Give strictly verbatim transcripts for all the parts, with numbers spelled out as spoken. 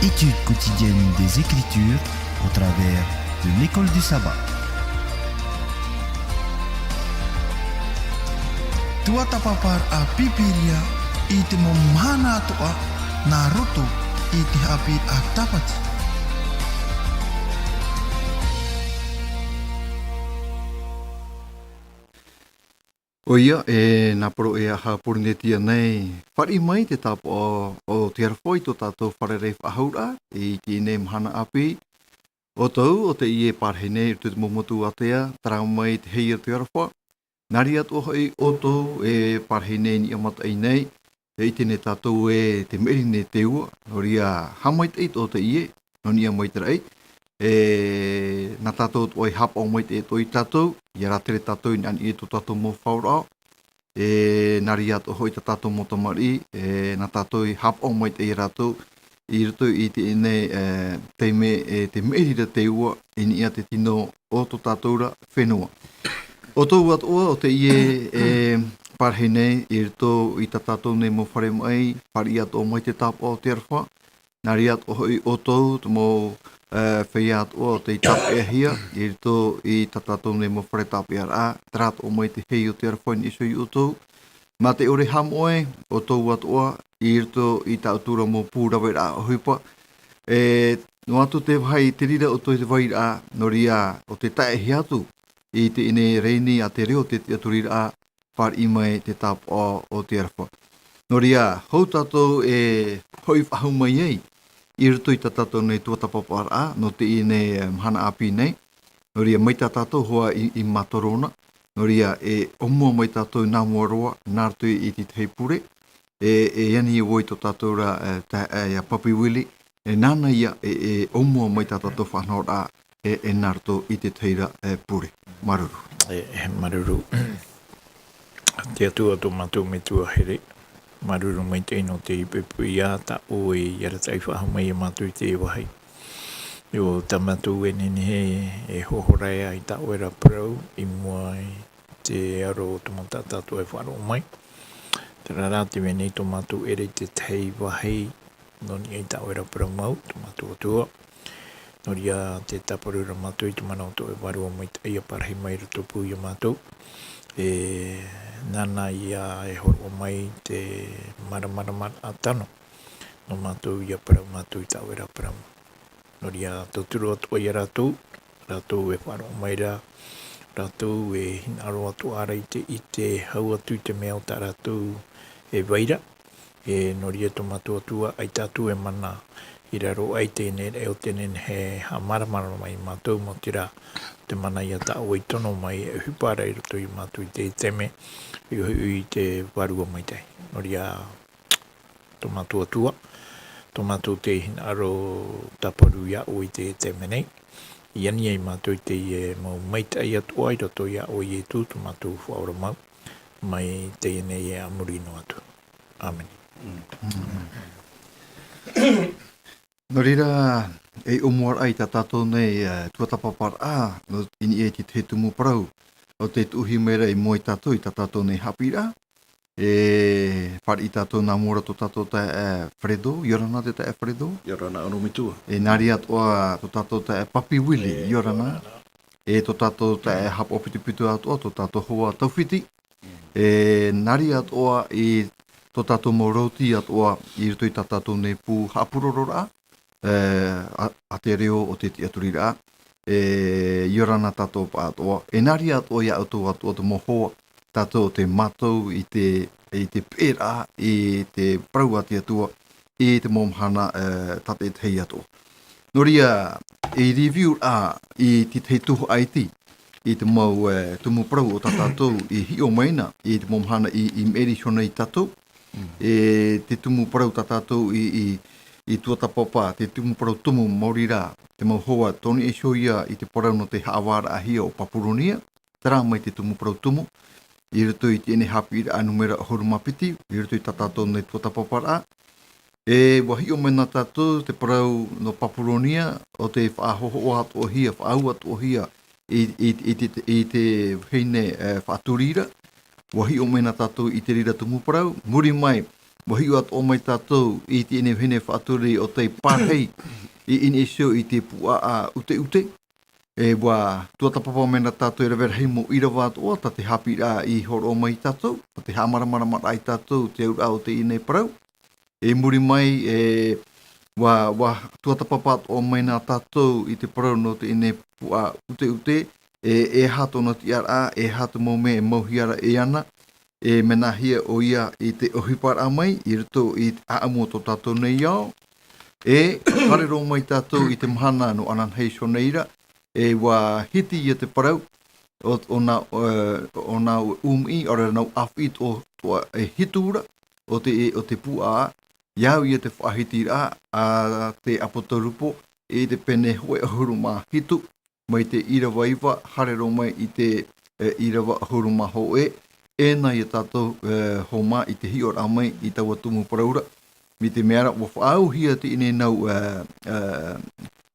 Étude quotidienne des Écritures au travers de l'école du sabbat. Tuatāpaparaʻa Pīpīria i te mau mahana atoʻa nā roto i te haʻapiʻiraʻa Tāpati. ʻOia, e nā poro e aha Pōrīnetia nei, fāriʻi mai te tāpaʻo o te aroha i tō tātou fārerei faʻahou ra, i teie nei mahana ʻāpī. ʻOutou, ʻo teie e pārahi nei i roto i te mau motu ātea, terā mai te hei o te aroha. Nā reira atoʻa hoʻi ʻoutou e pārahi nei i niʻa mataʻi nei, e ʻite nei tātou ē te maʻiri nei te ua, nō reira haʻamaitaʻi atoʻa teie, nō niʻa mai te raʻi, e, nā tātou atoʻa i haʻapaʻo maitaʻi atoʻa ia tātou, ʻia rātere tātou i niʻa i tō tātou mau faʻaroʻo, e, nā reira atoʻa hoʻi tā tātou mau tamariʻi, e, nā tātou i haʻapaʻo maitaʻi ia rātou, i roto i teie nei, e, taime, e, te maʻiri ra te ua, i niʻa i te tino o tō tātou ra fenua. ʻOutou atoʻa, ʻo teie e pārahi nei, i roto i tā tātou nei mau fare maʻi, fāriʻi atoʻa mai te tāpaʻo o te aroha, nā reira atoʻa hoʻi ʻoutou, te mau, e, feiā atoʻa ʻo tei tāpeʻahia, i roto i tā tātou nei mau fare tāpeʻaraʻa, terā atoʻa mai te hei o te aroha i niʻa iho ia ʻoutou. Mā te ʻore haʻamoʻe, ʻoutou atoʻa, i roto i tā ʻoutou ra mau pū raveraʻa ʻohipa, e, noa atu te vāhi i te reira ʻoutou i te vairaʻa, nō reira ʻo te taeʻahi atu i teie nei rēni a te reo o te tiʻaturiraʻa, fāriʻi mai te tāpaʻo o te aroha. Nō reira, hou tātou e hoʻi faʻahou mai ai, i roto i tā tātou nei tuatāpaparaʻa, nō teie nei, e, mahana ʻāpī nei. Nō reira, mai tā tātou hoʻi i, i Mātorona. Nō reira, e ʻōmua mai tātou nā mua roa, nā roto i te tahi pure. E, e ani ʻoe i tō tātou ra, e, taeaʻe ia Papi Willie, e nāna ia e, e ʻōmua mai tā tātou faʻanahoraʻa, e, e nā roto i te tahi ra, e, pure. Māuruuru. E, e, māuruuru. Te Atua tō mātou Metua here, māuruuru maitaʻi nō te puʻipuʻi ia tā ʻoe i arataʻi faʻahou mai ia mātou i teie vāhi. ʻO tā mātou e nehenehe e hōhora ai i tā ʻoe ra parau, i mua i te aro o te mau taʻata atoʻa e faʻaroʻo mai. Terā rā, tē vai nei tō mātou ʻere i te tahi vāhi, nō niʻa i tā ʻoe ra parau mau, tō mātou Atua. Nō reira, tē tāparu ra mātou i te mana o tō ʻoe Vārua Maitaʻi ʻia parahi mai i rotopū ia mātou. E, nāna ia e hōroʻa mai te māramarama tano. Nō mātou ʻia parau mātou i tā ʻoe ra parau mau. Nō reira, tauturu atoʻa ia rātou, rātou e faʻaroʻo mai ra, rātou e hinaʻaro atoʻa ra i te, i te hau atu i te mea o tā rātou e vai ra. E, nō reira tō mātou Atua, ʻaita atu e mana i raro aʻe i teie nei raʻi ʻo tē nehenehe e haʻamāramarama ia mātou, mau terā, te mana ia tā ʻoe i tono mai, e ʻohipa ra i roto ia mātou i teie taime, i ʻohipa i te Vārua Maitaʻi. Nō reira, tō mātou Atua, tō mātou te hinaʻaro tāparu ia ʻoe i teie taime nei. I ani ai mātou i teie mau maitaʻi atoʻa i roto ia ʻoe Ietu, tō mātou Faʻaora mau, mai teie nei e a muri noa atu. ʻĀmene. Nō reira, e ʻōmuaraʻa i tā tātou nei, e, tuatāpaparaʻa, nō, i niʻa i te tumu parau, ʻo tē tuʻuhia mai ra i mua ia tātou, i tā tātou nei haʻapiʻiraʻa, e fāriʻi tātou nā mua ra tō tātou taeaʻe Fredo, ʻia ora na te taeaʻe Fredo. ʻIa ora na Orometua. E nā reira atoʻa tō tātou taeaʻe Papi Willie, ʻia ora na. E tō tātou taeaʻe haʻapaʻo pitupitu atoʻa, tō tātou hoa Taufiti. E nā reira atoʻa i tō tātou mau rauti atoʻa i roto i tā tātou nei pū haʻapurororaʻa, e, a, a te reo o te tiʻaturiraʻa, e, ʻia ora na tātou pāʻatoʻa. E nā reira atoʻa ia ʻoutou atoʻa te mau hoa, tātou tē mātau i te, i te peʻeraʻa, i te parau a te Atua, i te mau mahana, e, tātaʻitahi atoʻa. Nō reira, i review-raʻa i te tahi tuhaʻa iti, i te mau, e, tumu parau o tā tātou i hiʻo mai na, i te mau mahana i, i maʻiri iho nei tātou, e, te tumu parau tā tātou i, i, i tuatāpapa, te tumu parau tumu maori rā, te mau hoa tō niʻa iho ia i te parau nō te haʻavāraʻahia o Papuronia, terā mai te tumu parau tumu, i roto i teie nei haʻapiʻiraʻa nūmera ʻahuru mā piti, i roto i tā tātou nei tuatāpaparaʻa. E, ʻua hiʻo mai na tātou te parau nō Papuronia, ʻo tē faʻahohoʻa atoʻahia, faʻaau atoʻahia, i, i, i te, i te vahine, e, faʻaturi ra. ʻUa hiʻo mai na tātou i te reira tumu parau, muri mai, ʻUa hiʻo atoʻa mai tātou i teie nei vahine faʻaturi ʻo tei pārahi i ʻInisio i te puaʻa ʻuteʻute. E ʻua tuatāpapa mai na tātou e rave rahi mau ʻīrava atoʻa, tā te haʻapiʻiraʻa i hōroʻa mai ia tātou, tā te haʻamāramaramaraʻa ia tātou, te auraʻa o teie nei parau. I muri mai, e, ʻua, ʻua tuatāpapa atoʻa mai na tātou i te parau nō teie nei puaʻa ʻuteʻute, e, e aha tōna tiʻaraʻa, e aha te mau mea e mauhia ra e ana, e, mea nāhea ʻoia i te ʻohiparaʻa mai, i roto i te ʻāʻamu o tō tātou nei ao. E, haere roa mai tātou i te mahana nō ananahi iho nei ra, e, ʻua hiti ia te parau, ʻo, ʻo nā, e, ʻo nā ʻūmiʻi, ʻaore rā nā ʻāfiʻi atoʻa, atoʻa e hitu ra, o te, o te puaʻa, ʻia au ia te faʻahitiraʻa, a te ʻApotarupo, i te pene hōʻē ʻahuru mā hitu, mai te ʻīrava iva, haere roa mai i te, e, ʻīrava ʻahuru mā hōʻē, e nā ia tātou, e, hōmā i te hiʻoraʻa mai i taua tumu parau ra, mai te mea ra, ʻua faʻaauhia teie nei nau, e, e,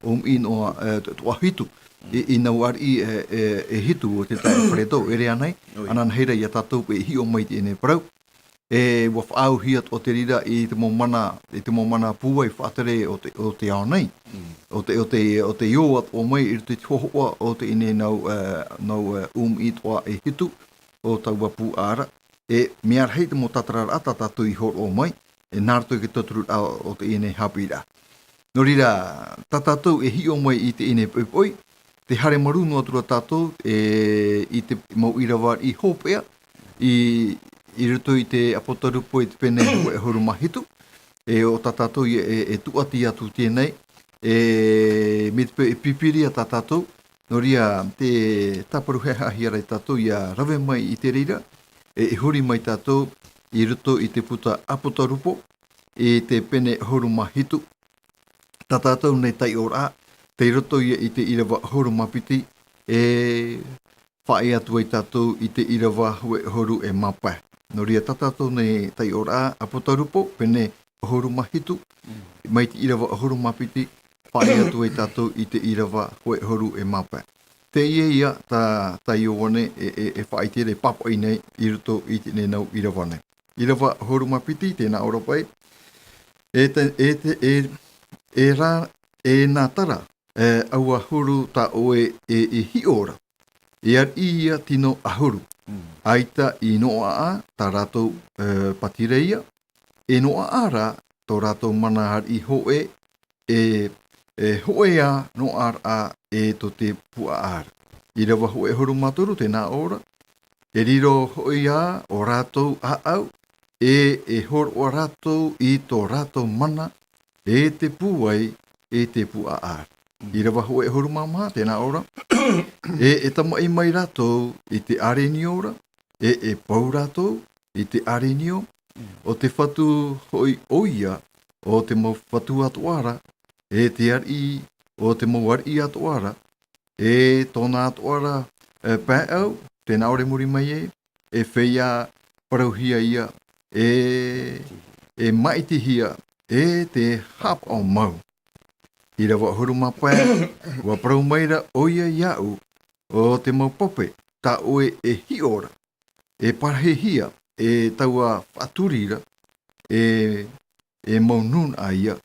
ʻūmiʻi noa, e, to-, toa hitu, i, i nau ariʻi, e, e, e hitu o te taeaʻe Fredo, e rave nei, Oi. ananahi ra ia tātou e hiʻo mai teie nei parau. E, ʻua faʻaauhia atoʻa te reira i te mau mana, i te mau mana pūai faʻatere o te, o te ao nei. Mm. ʻO te, ʻo te, ʻo te ʻō atoʻa mai i roto i te hōhoʻa o teie nei nau, e, nau, e, ʻūmiʻi toa e hitu o taua puaʻa ra. E, mea rahi te mau tātararaʻa tā tātou i hōroʻa mai, e, nā roto i te tautururaʻa o teie nei haʻapiʻiraʻa. Nō reira, tā tātou e hiʻo mai i teie nei poʻipoʻi, tē haere marū noa atu ra tātou, e, i te mau ʻīrava i hopeʻa, i, i roto i te ʻApotarupo i te pene hōʻē ʻahuru mā hitu, e, ʻo tā tātou ia e, e tūʻati atu teie nei, e, mai te peu e pipiri ā tā tātou, nō reira, tē tāparuhia ra ia tātou ʻia rave mai i te reira, e, e huri mai tātou i roto i te puta ʻApotarupo, i te pene ʻahuru mā hitu, tā tātou nei taiʻoraʻa, tei roto ia i te ʻīrava ʻahuru mā piti, e faʻaea atu ai tātou i te ʻīrava hōʻē ʻahuru e mā pae. Nō reira tā tātou nei taiʻoraʻa, ʻApotarupo, pene ʻahuru mā hitu, Mm. mai te ʻīrava ʻahuru mā piti, faʻaea atu ai tātou i te ʻīrava hōʻē ʻahuru e mā pae. Teie ia tā, tā Ioane e, e, e faʻaʻite ra e pāpaʻi nei i roto i teie nei nau ʻīrava nei. ʻĪrava ʻahuru mā piti, tē nā ʻō ra paʻi, e te, e te, e, e rā, e nā tara, e, ʻauahuru tā ʻoe e, e hiʻo ra. E ariʻi ia tino ʻahuru. Mm. ʻAita i noaʻa tā rātou, e, pātireia, e noaʻa rā tō rātou mana ariʻi hōʻē, e, e hōʻē ā noaʻaraʻa e tō te puaʻa ra. ʻĪrava hōʻē ʻahuru mā toru, tē nā ʻō ra, e riro hoʻi ā ʻo rātou ʻāʻau, e, e hōroʻa rātou i tō rātou mana, e te pūai, e te puaʻa ra. Mm. ʻĪrava hōʻē ʻahuru mā maha, tē nā ʻō ra, e, e tamaʻi mai rātou i te ʻarenio ra, e, e pau rātou i te ʻarenio, Mm. ʻo te Fatu hoʻi ʻoia o te mau fatu atoʻa ra, e te ariʻi o te mau ariʻi atoʻa ra, e tōna atoʻa ra, e, paeʻau, tē nā ʻō ra i muri mai ē, e feiā parauhia ia, e, e maʻitihia, e te haʻapaʻo mau. ʻĪrava ʻahuru mā pae, ʻua parau mai ra ʻoia iāʻu, ʻo te mau pape, tā ʻoe e hiʻo ra, e parahihia, e taua faʻaturi ra, e, e mau nūnaʻa ia,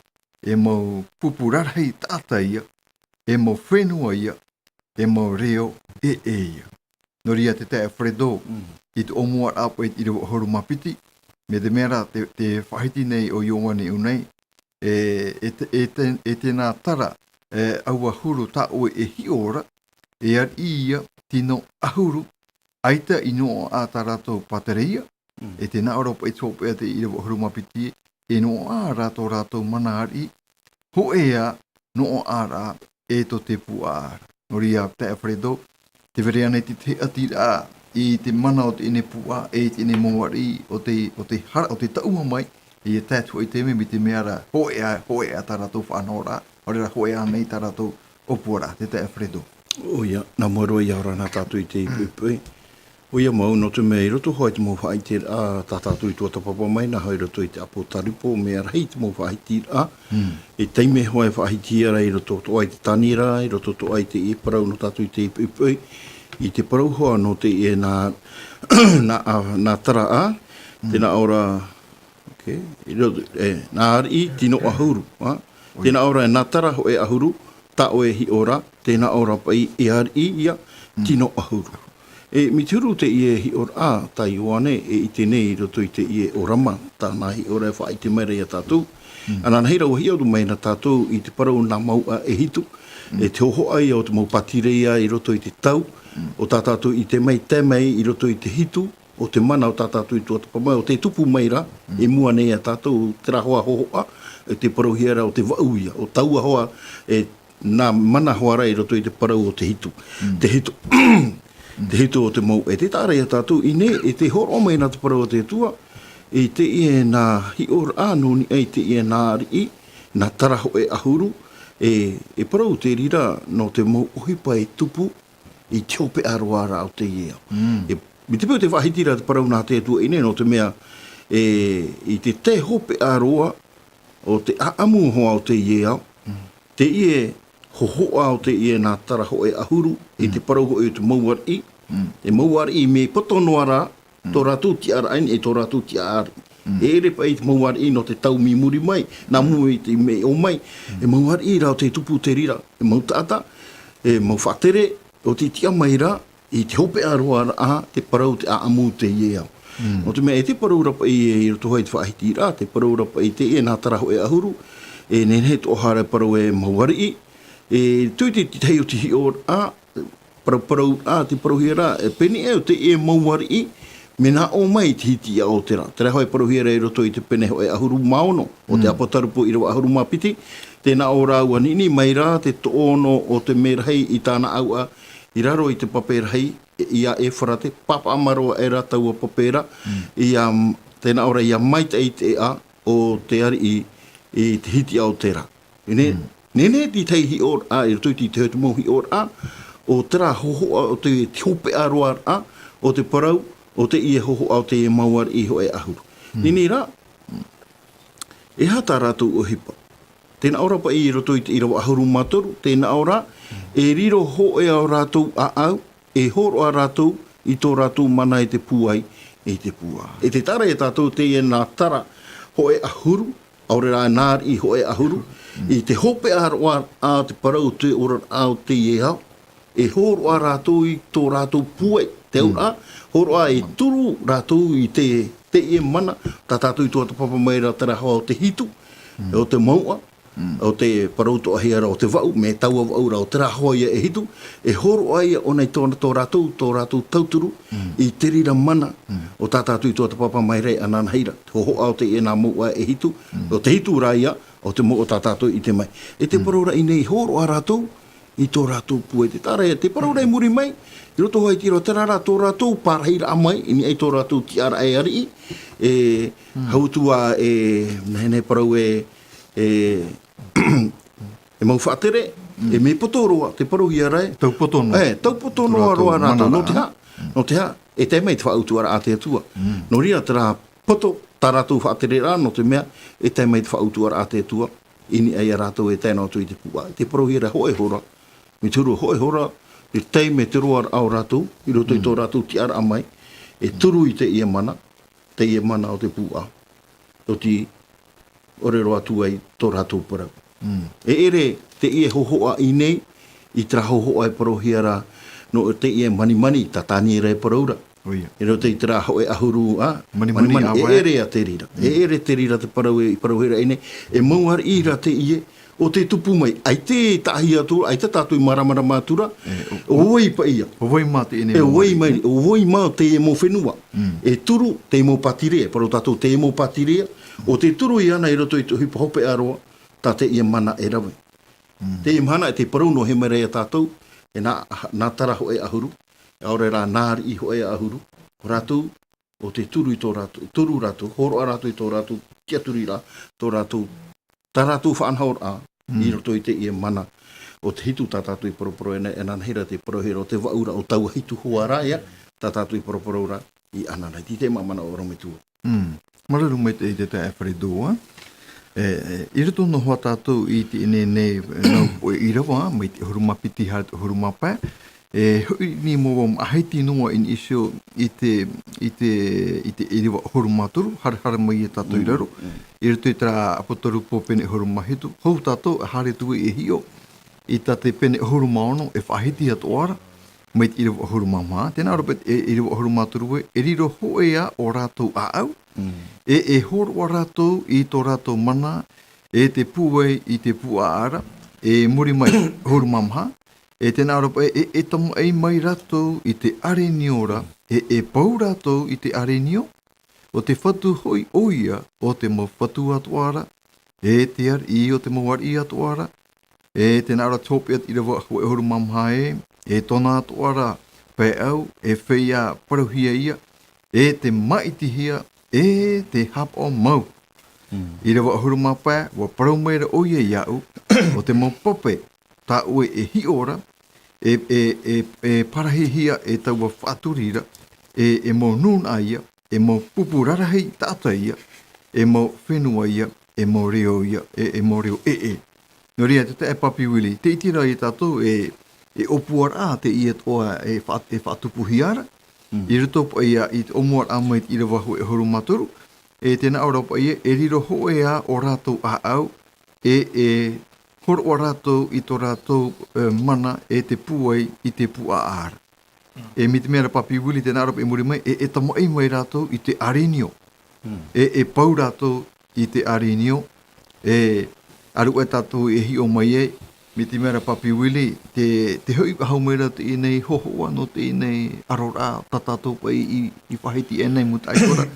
e mau pupu rarahi taʻata ia, e mau fenua ia, e mau reo ʻē ia. Nō reira te taeaʻe Fredo, Mm. i te ʻōmuaraʻa paʻi i te ʻīrava ʻahuru mā piti, mai te mea ra te, te faʻahiti nei ʻo Ioane i ʻō nei, e, e te, e te, e tēnā tara, e, ʻauahuru tā ʻoe e hiʻo ra, e ariʻi ia tino ʻahuru, ʻaita i noaʻa tā rātou pātireia, Mm. e tē nā ʻō ra paʻi i te hopeʻa te ʻīrava ʻahuru mā piti, e noaʻa rā tō rātou mana ariʻi, hōʻē ā noaʻa rā e tō te puaʻa ra. Nō reira, taeaʻe Fredo, tē vai ra ānei te, te haʻapiʻiraʻa i te mana o teie nei puaʻa, e i teie nei mau ariʻi, ʻo te, ʻo te hara, ʻo te taʻu mai, e tae atu i te mea, mai te mea ra, hōʻē ā, hōʻē ā tā rātou faʻanahoraʻa, ʻaore rā hōʻē ānei tā rātou ʻōpuaraʻa, te taeaʻe Fredo. ʻOia, nā mua roa ia ora na tātou i teie poʻipoʻi. ʻOia mau, nō te mea i roto hoʻi i te mau faʻaʻiteraʻa tā tātou i tuatāpapa mai, nā hoʻi i roto i te ʻApotarupo, mea rahi te mau faʻaʻiteraʻa. Mm. E taime hoʻi e faʻaʻite ra i roto atoʻa i te tānira, i roto atoʻa i teie parau nō tātou i teie poʻipoʻi, i te parau hoʻi nō teie nā, nā, nā taraʻa, Mm. tē nā ʻō ra, Okay. I roto, e, nā ariʻi, tino ʻahuru, a? Oi. Tēnā ʻō ra, nā tara hōʻē ʻahuru, tā ʻoe e hiʻo ra, tēnā ʻō ra paʻi e ariʻi ia, tino ʻahuru. E, mai te huru teie hiʻoraʻa, tā Ioane e ʻite nei i roto i teie ʻōrama, tāna hiʻo ra e faʻaʻite mai ra ia tātou. Mm. Ananahi rā, ʻua hiʻo atu mai na tātou i te parau nā Mouʻa e hitu, e te hōhoʻa ia o te mau pātireia i roto i te tau, ʻo tā tātou i ʻite mai, tae mai i roto i te hitu, o te mana o tā tātou i tuatāpapa mai, ʻo tē tupu mai ra, e mua nei ia tātou, terā hoʻi hōhoʻa, e tē parauhia ra ʻo te vaʻu ia, ʻo taua hoʻi, e nā mana hoʻi ra i roto i te parau o te hitu. Te hitu, te hitu o te mau, e tē taʻa ra ia tātou i ʻō nei, e tē hōroʻa mai na te parau o te Atua, i teie nā hiʻoraʻa nō niʻa i teie nā ariʻi, nā tara hōʻē ʻahuru, e, e parau te reira nō te mau ʻohipa e tupu, i te hopeʻa roa ra o teie ao. Mm. E, mai te peu tē faʻahiti ra te parau nā te Atua i ʻō nei, nō te mea, e, i te tae hopeʻa roa o te ʻāʻamu hoʻi o teie ao, teie hōhoʻa o teie nā tara hōʻē ʻahuru, i te parau hoʻi o te mau ariʻi, e mau ariʻi mea poto noa ra, tō rātou tiʻaraʻa i ʻō nei, e tō rātou tiʻaraʻa ariʻi. E ʻere paʻi te mau ariʻi nō te tau mai muri mai, nā mua i te mea i ʻō mai, e mau ariʻi rā ʻo tē tupu te reira, e mau taʻata, e mau faʻatere, ʻo tē tiʻa mai ra, i te hopeʻa roa ra, te parau te ʻāʻamu teie ao. Nō te mea e te parau ra paʻi i roto hoʻi i te faʻahitiraʻa, te parau ra paʻi teie nā tara hōʻē ʻahuru, e nehenehe e toʻohia ra e parau e mau ariʻi, e tū i te tahi o te hiʻoraʻa, parauparau, a, te parauhia ra, e pēneiaʻe ʻo teie mau ariʻi, mea nā ʻō mai i te hitiʻa o terā. Terā hoʻi e parauhia ra i roto i te pene hōʻē ʻahuru mā ono, o te Apotarupo ʻīrava ʻahuru mā piti, tē nā ʻō ra ʻua niʻiniʻi mai ra te toʻono o te mērahi i tāna ʻauʻa, i raro i te pape rahi, e, ia Efarate, pāpaʻa maoro aʻera taua pape ra, ia, tē nā ʻō ra ia maitaʻi te ʻeʻa o te ariʻi i te hitiʻa o terā. E ne, nehenehe te tahi hiʻoraʻa, i roto i te tahi o te mau hiʻoraʻa, ʻo terā hōhoʻa, ʻo te, te hopeʻa roa ra, ʻo te parau, ʻo teie hōhoʻa, ʻo teie mau ariʻi hōʻē ʻahuru. Nehenehe rā, e aha tā rātou ʻohipa? Tē nā ʻō ra paʻi i roto i te ʻīrava ʻahuru mā toru, tē nā ʻō ra, e riro hōʻē ā rātou ʻāʻau, e hōroʻa rātou i tō rātou mana e te pūai, e te pūai. E tē taʻa ra ia tātou teie nā tara hōʻē ʻahuru, ʻaore rā nā ariʻi hōʻē ʻahuru, i te hopeʻa roa ra te parau o te oraraʻa o teie ao, e hōroʻa rātou i tō rātou pūai, te auraʻa, hōroʻa e turu rātou i te, teie mana, tā tātou i tuatāpapa mai ra terā hoʻi o te hitu, o te mouʻa, o te parau toʻohia ra o te vaʻu, mea taua vaʻu ra ʻo terā hoʻi ia e hitu, e hōroʻa ia ʻōna i tōna, tō rātou, tō rātou tauturu, i te reira mana, o tā tātou i tuatāpapa mai ra e ananahi ra, te hōhoʻa o teie nā mouʻa e hitu, o te hitu rā ia, o te mouʻa tā tātou i ʻite mai. E te parau ra i ʻō nei, hōroʻa rātou, i tō rātou pūai, tē taʻa ra ia, te parau ra i muri mai, i roto hoʻi i te ʻīrava, terā rā tō rātou parahiraʻa mai, i niʻa i tō rātou tiʻaraʻa e ariʻi, e, hau atu ā, e, nehenehe parau e, e, e mau faʻatere, e mea poto roa, te parauhia ra e. Taupoto noa. E, taupoto noa roa rātou, nō te aha, nō te aha, e tae mai te faʻautuʻaraʻa a te Atua. Nō reira terā poto, tā rātou faʻatereraʻa, nō te mea, e tae mai te faʻautuʻaraʻa a te Atua, i niʻa ia rātou e tae noa atu i te pūai. Te parauhia ra hōʻē hora, mai te huru hōʻē hora, te taime, te roaraʻa o rātou, i roto i tō rātou tiʻaraʻa mai, e turu i teie mana, teie mana o te pūai. ʻOti, ʻore roa atu ai tō rātou parau. E ʻere teie hōhoʻa i ʻō nei, i terā hōhoʻa e parauhia ra, nō teie manimani, tā Taniera e parau ra. ʻOia. I roto i terā hōʻē ʻahuru, a, manimani, manimani, e ʻere ā te reira. E ʻere te reira te parau e, i parauhia ra i ʻō nei, e mau ariʻi rā teie, ʻo tē tupu mai, ʻaita e taʻahi atu ra, ʻaita tātou i māramarama atu ra, ʻo vai paʻi ia. ʻO vai mā teie nei mau ariʻi. ʻO vai mā teie mau fenua. E turu, teie mau pātireia, e parau tātou teie mau pātireia, ʻo tē turu iāna i roto i te ʻohipa hopeʻa roa, tā teie mana e rave. Teie mahana e te parau noa mai ra ia tātou, e nā, nā tara hōʻē ʻahuru, ʻaore rā nā ariʻi hōʻē ʻahuru, ʻo rātou, ʻo tē turu i tō rātou, turu rātou, hōroʻa rātou i tō rātou tiʻaturiraʻa, tō rātou, tā rātou faʻanahoraʻa, i roto i teie mana, ʻo te hitu tā tātou i paraparau ʻōna, e ananahi ra te parauhia ra ʻo te vaʻu ra ʻo taua hitu hoʻi rā ia, tā tātou i paraparau ra, i ʻananahi, te manaʻo ʻorometua. Māuruuru maitaʻi i te taeaʻe Alfredo, ā. E, e, i roto noa hoʻi tātou i teie nei, e, nau poʻe ʻīrava, mai te ʻahuru mā piti haere i te ʻahuru mā pae, E hoʻi nei mau vau maʻahiti noa i niʻa iho i te, i te, i te ʻīrava ʻahuru mā toru, haere, haere mai ia tātou i raro. I roto i terā Apotarupo pene ʻahuru mā hitu, hou tātou e haere atu e hiʻo i tā te pene ʻahuru mā ono e faʻahiti atoʻa ra, mai te ʻīrava ʻahuru mā maha. Tē nā ʻō ra paʻi e, ʻīrava ʻahuru mā toru ē, e riro hōʻē ā ō rātou ʻāʻau, e, e hōroʻa rātou i tō rātou mana, e te pūai i te pūaʻa ra, e muri mai, ʻahuru mā maha, e tē nā ʻō ra paʻi, e, e tamaʻi mai rātou i te ʻarenio ra, e, e pau rātou i te ʻarenio, ʻo te Fatu hoʻi ʻoia o te mau fatu atoʻa ra, e te ariʻi o te mau ariʻi atoʻa ra, e tē nā ʻō ra te hopeʻa te ʻīrava hōʻē ʻahuru mā maha ē, e tōna atoʻa ra pae ʻau, e feiā parauhia ia, e te māʻitihia, e te hapaʻo mau. ʻĪrava ʻahuru mā pae, ʻua parau mai ra ʻoia iāʻu, ʻo te mau pape, tā ʻoe e hiʻo ra, e, e, e, e parahihia e taua faʻaturi ra, e, e mau nūnaʻa ia, e mau pupu rarahi taʻata ia, e mau fenua ia, e mau reo ia, e, e mau reo ʻē. Nō reira, te taeaʻe Papi Willie, tē ʻite ra ia tātou e, e ʻōpuaraʻa teie atoʻa e faʻa-, e faʻatupuhia ra, i roto paʻi ia i te ʻōmuaraʻa mai te ʻīrava hōʻē ʻahuru mā toru, e tē nā ʻō ra paʻi ē, e riro hōʻē ā ō rātou ʻāʻau, e, e hōroʻa rātou i tō rātou, e, mana e te pūai i te pūaʻa ra. E mai te mea ra Papi Willie tē nā ʻō ra paʻi i muri mai, e, e tamaʻi mai rātou i te ʻarenio. E, e pau rātou i te ʻarenio. E, ʻaruʻe tātou e hiʻo mai ai, mai te mea ra Papi Willie, te, te hoʻi faʻahou mai ra teie nei hōhoʻa nō teie nei aroraʻa tā tātou paʻi i, i faʻahiti aʻe nei, mutaʻi ra,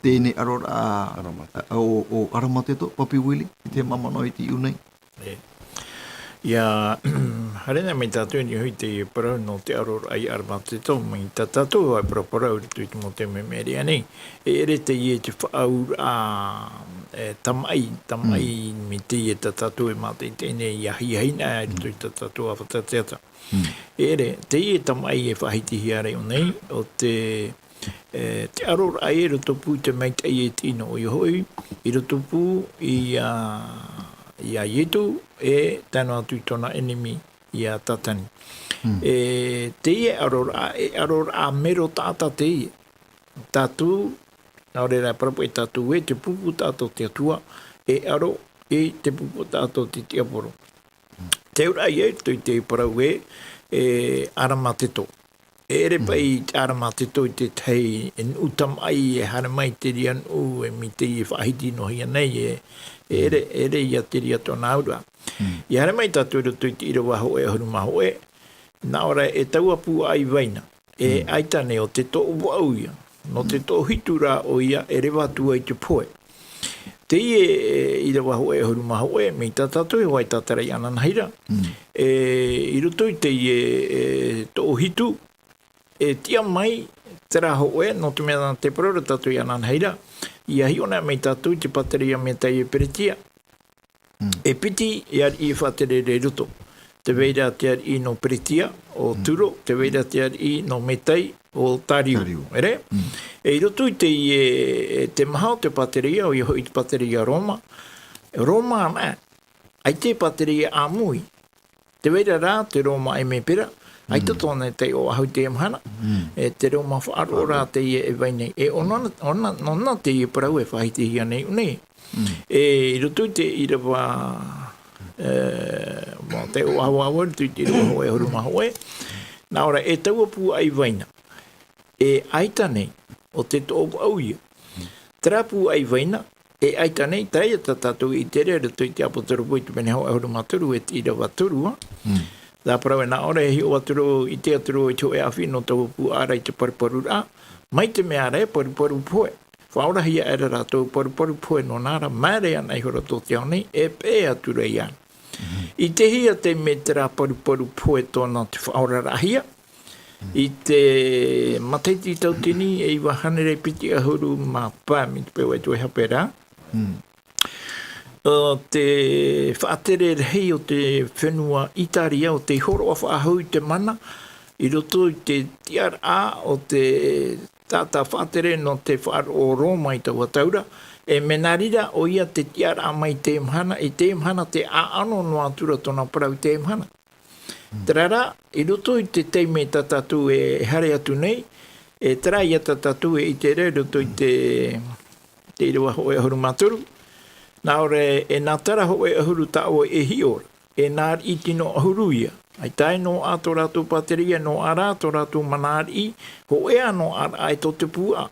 teie nei aroraʻa, ʻo, ʻo Aramateto, Papi Willie, i te māmā noa i te iʻu nei. E. Ia, haere na mai tātou i niʻa hoʻi i te parau nō te aroraʻa ia Aramateto, mai tā tātou e paraparau i roto i te mau taime i maʻiri aʻe nei. E ʻere teie te faʻaauraʻa, e, tamaʻi, tamaʻi mai teie tā tātou e mātaʻitaʻi nei, ia hiahina i roto i tā tātou ʻāfata teata. E ʻere, teie tamaʻi e faʻahitihia ra i ʻō nei, ʻo te, e, te aroraʻa i rotopū i te maitaʻi e te ʻino, ʻoia hoʻi, i rotopū ia, ia Ietu, e tae noa atu i tōna ʻenemi, ia Tātani. E teie aroraʻa, e aroraʻa mero taʻata teie. Tātou, nā reira e parau paʻi tātou ē, te pupu taʻata o te Atua, e aro i te pupu taʻata o te tiaporo. Te auraʻa ia i roto i te parau ē, e Aramateto. E ʻere paʻi te Aramateto i te tahi nuʻu tamaʻi e haere mai te reira nuʻu e mai teie faʻahiti noa hia nei e, e ʻere, e ʻere ia te reira tōna auraʻa. I haere mai tātou i roto i te ʻīrava hōʻē ʻahuru mā hōʻē, nā ʻō ra e taua pūaʻa i Vaina. E ʻAitane ʻo te toʻu vaʻu ia, nō te toʻu hitu rā ʻoia e reva atu ai te pohe. Teie, e, ʻīrava hōʻē ʻahuru mā hōʻē, mai tā tātou e hoʻi tātara i ananahi ra. E, i roto i teie, e, toʻu hitu, e tiʻa mai terā hōʻē, nō te mea nā te parau ra tātou i ananahi ra, ia hiʻo na mai tātou i te pātereia Metai e Peretia. E piti e ariʻi e faʻatere ra i roto. Tē vai ra te ariʻi nō Peretia, ʻo Turo, tē vai ra te ariʻi nō Metai, ʻo Tariu. Tariu. ʻEre? E i roto i teie, e, te maha o te pātereia, ʻoia hoʻi te pātereia Roma. Roma anaʻe, ʻaita e pātereia ʻāmui. Tē vai ra rā te Roma ʻemepera, ʻaita tōna e taiʻo faʻahou i teie mahana, e te Roma faʻaroʻo rā teie e vai nei. E ʻo nā, ʻo nā, nō nā teie parau e faʻahitihia nei i ʻō nei. E, i roto i te ʻīrava, e, mā te ʻoaʻoa i roto i te ʻīrava hōʻē ʻahuru mā hōʻē. Nā ʻō ra, e taua pūaʻa i Vaina. E ʻAitane, ʻo te toʻu vaʻu ia. Terā pūaʻa i Vaina, e ʻAitane, terā ia tā tātou i ʻite ra i roto i te Apotarupo i te pene hōʻē ʻahuru mā toru e te ʻīrava toru, ā. Nā parau ē nā ʻō ra e hiʻo atu ra, ʻite atu ra i te hōʻē ʻāfiʻi nō taua pūaʻa ra i te paruparuraʻa, mai te mea ra e paruparu pohe. Faʻaorahia aʻera rātou paruparu pohe nō nā ra, māere ana ihora tō te ao nei, e peʻe atu ra ia. I te hia taime terā paruparu pohe tōna te faʻaoraraʻahia, i te matahiti tauatini e iva hānere piti ʻahuru mā pae, mai te peu e toe hape ra. ʻO te faʻatere rahi o te fenua Itaria, ʻo tei hōroʻa faʻahou i te mana, i roto i te tiʻaraʻa o te taʻata faʻatere nō te faʻaroʻo o Roma i taua tau ra, e mea nā reira ʻoia te tiʻaraʻa mai i teie mahana, i teie mahana te ʻāʻano noa atu ra tōna parau i teie mahana. Terā rā, i roto i te taime tā tātou e haere atu nei, e terā ia tā tātou e ʻite ra i roto i te, te ʻīrava hōʻē ʻahuru mā toru, nā ʻō ra, e nā terā hōʻē ʻahuru tā ʻoe e hiʻo ra, e nā riʻi tino ʻahuru ia. ʻAita e noaʻa tō rātou pātereia, noaʻa rā tō rātou mana riʻi, hōʻē ā noaʻa rā e tō te puaʻa.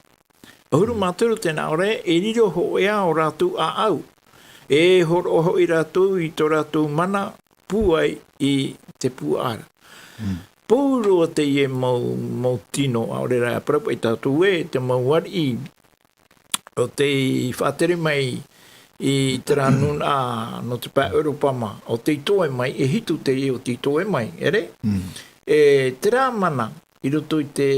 ʻAhuru mā toru tē nā ʻō ra, e riro hōʻē ā ō rātou ʻāʻau. E hōroʻa hoʻi rātou i tō rātou mana pūai i te puaʻa ra. Pau roa teie mau, mau tino, ʻaore rā e parau paʻi tātou ē, te mau ariʻi, ʻo tei faʻatere mai i terā nūnaʻa nō te pae ʻEuropa mā, ʻo tei toe mai, e hitu teie ʻo tei toe mai, ʻere? E terā mana, i roto i te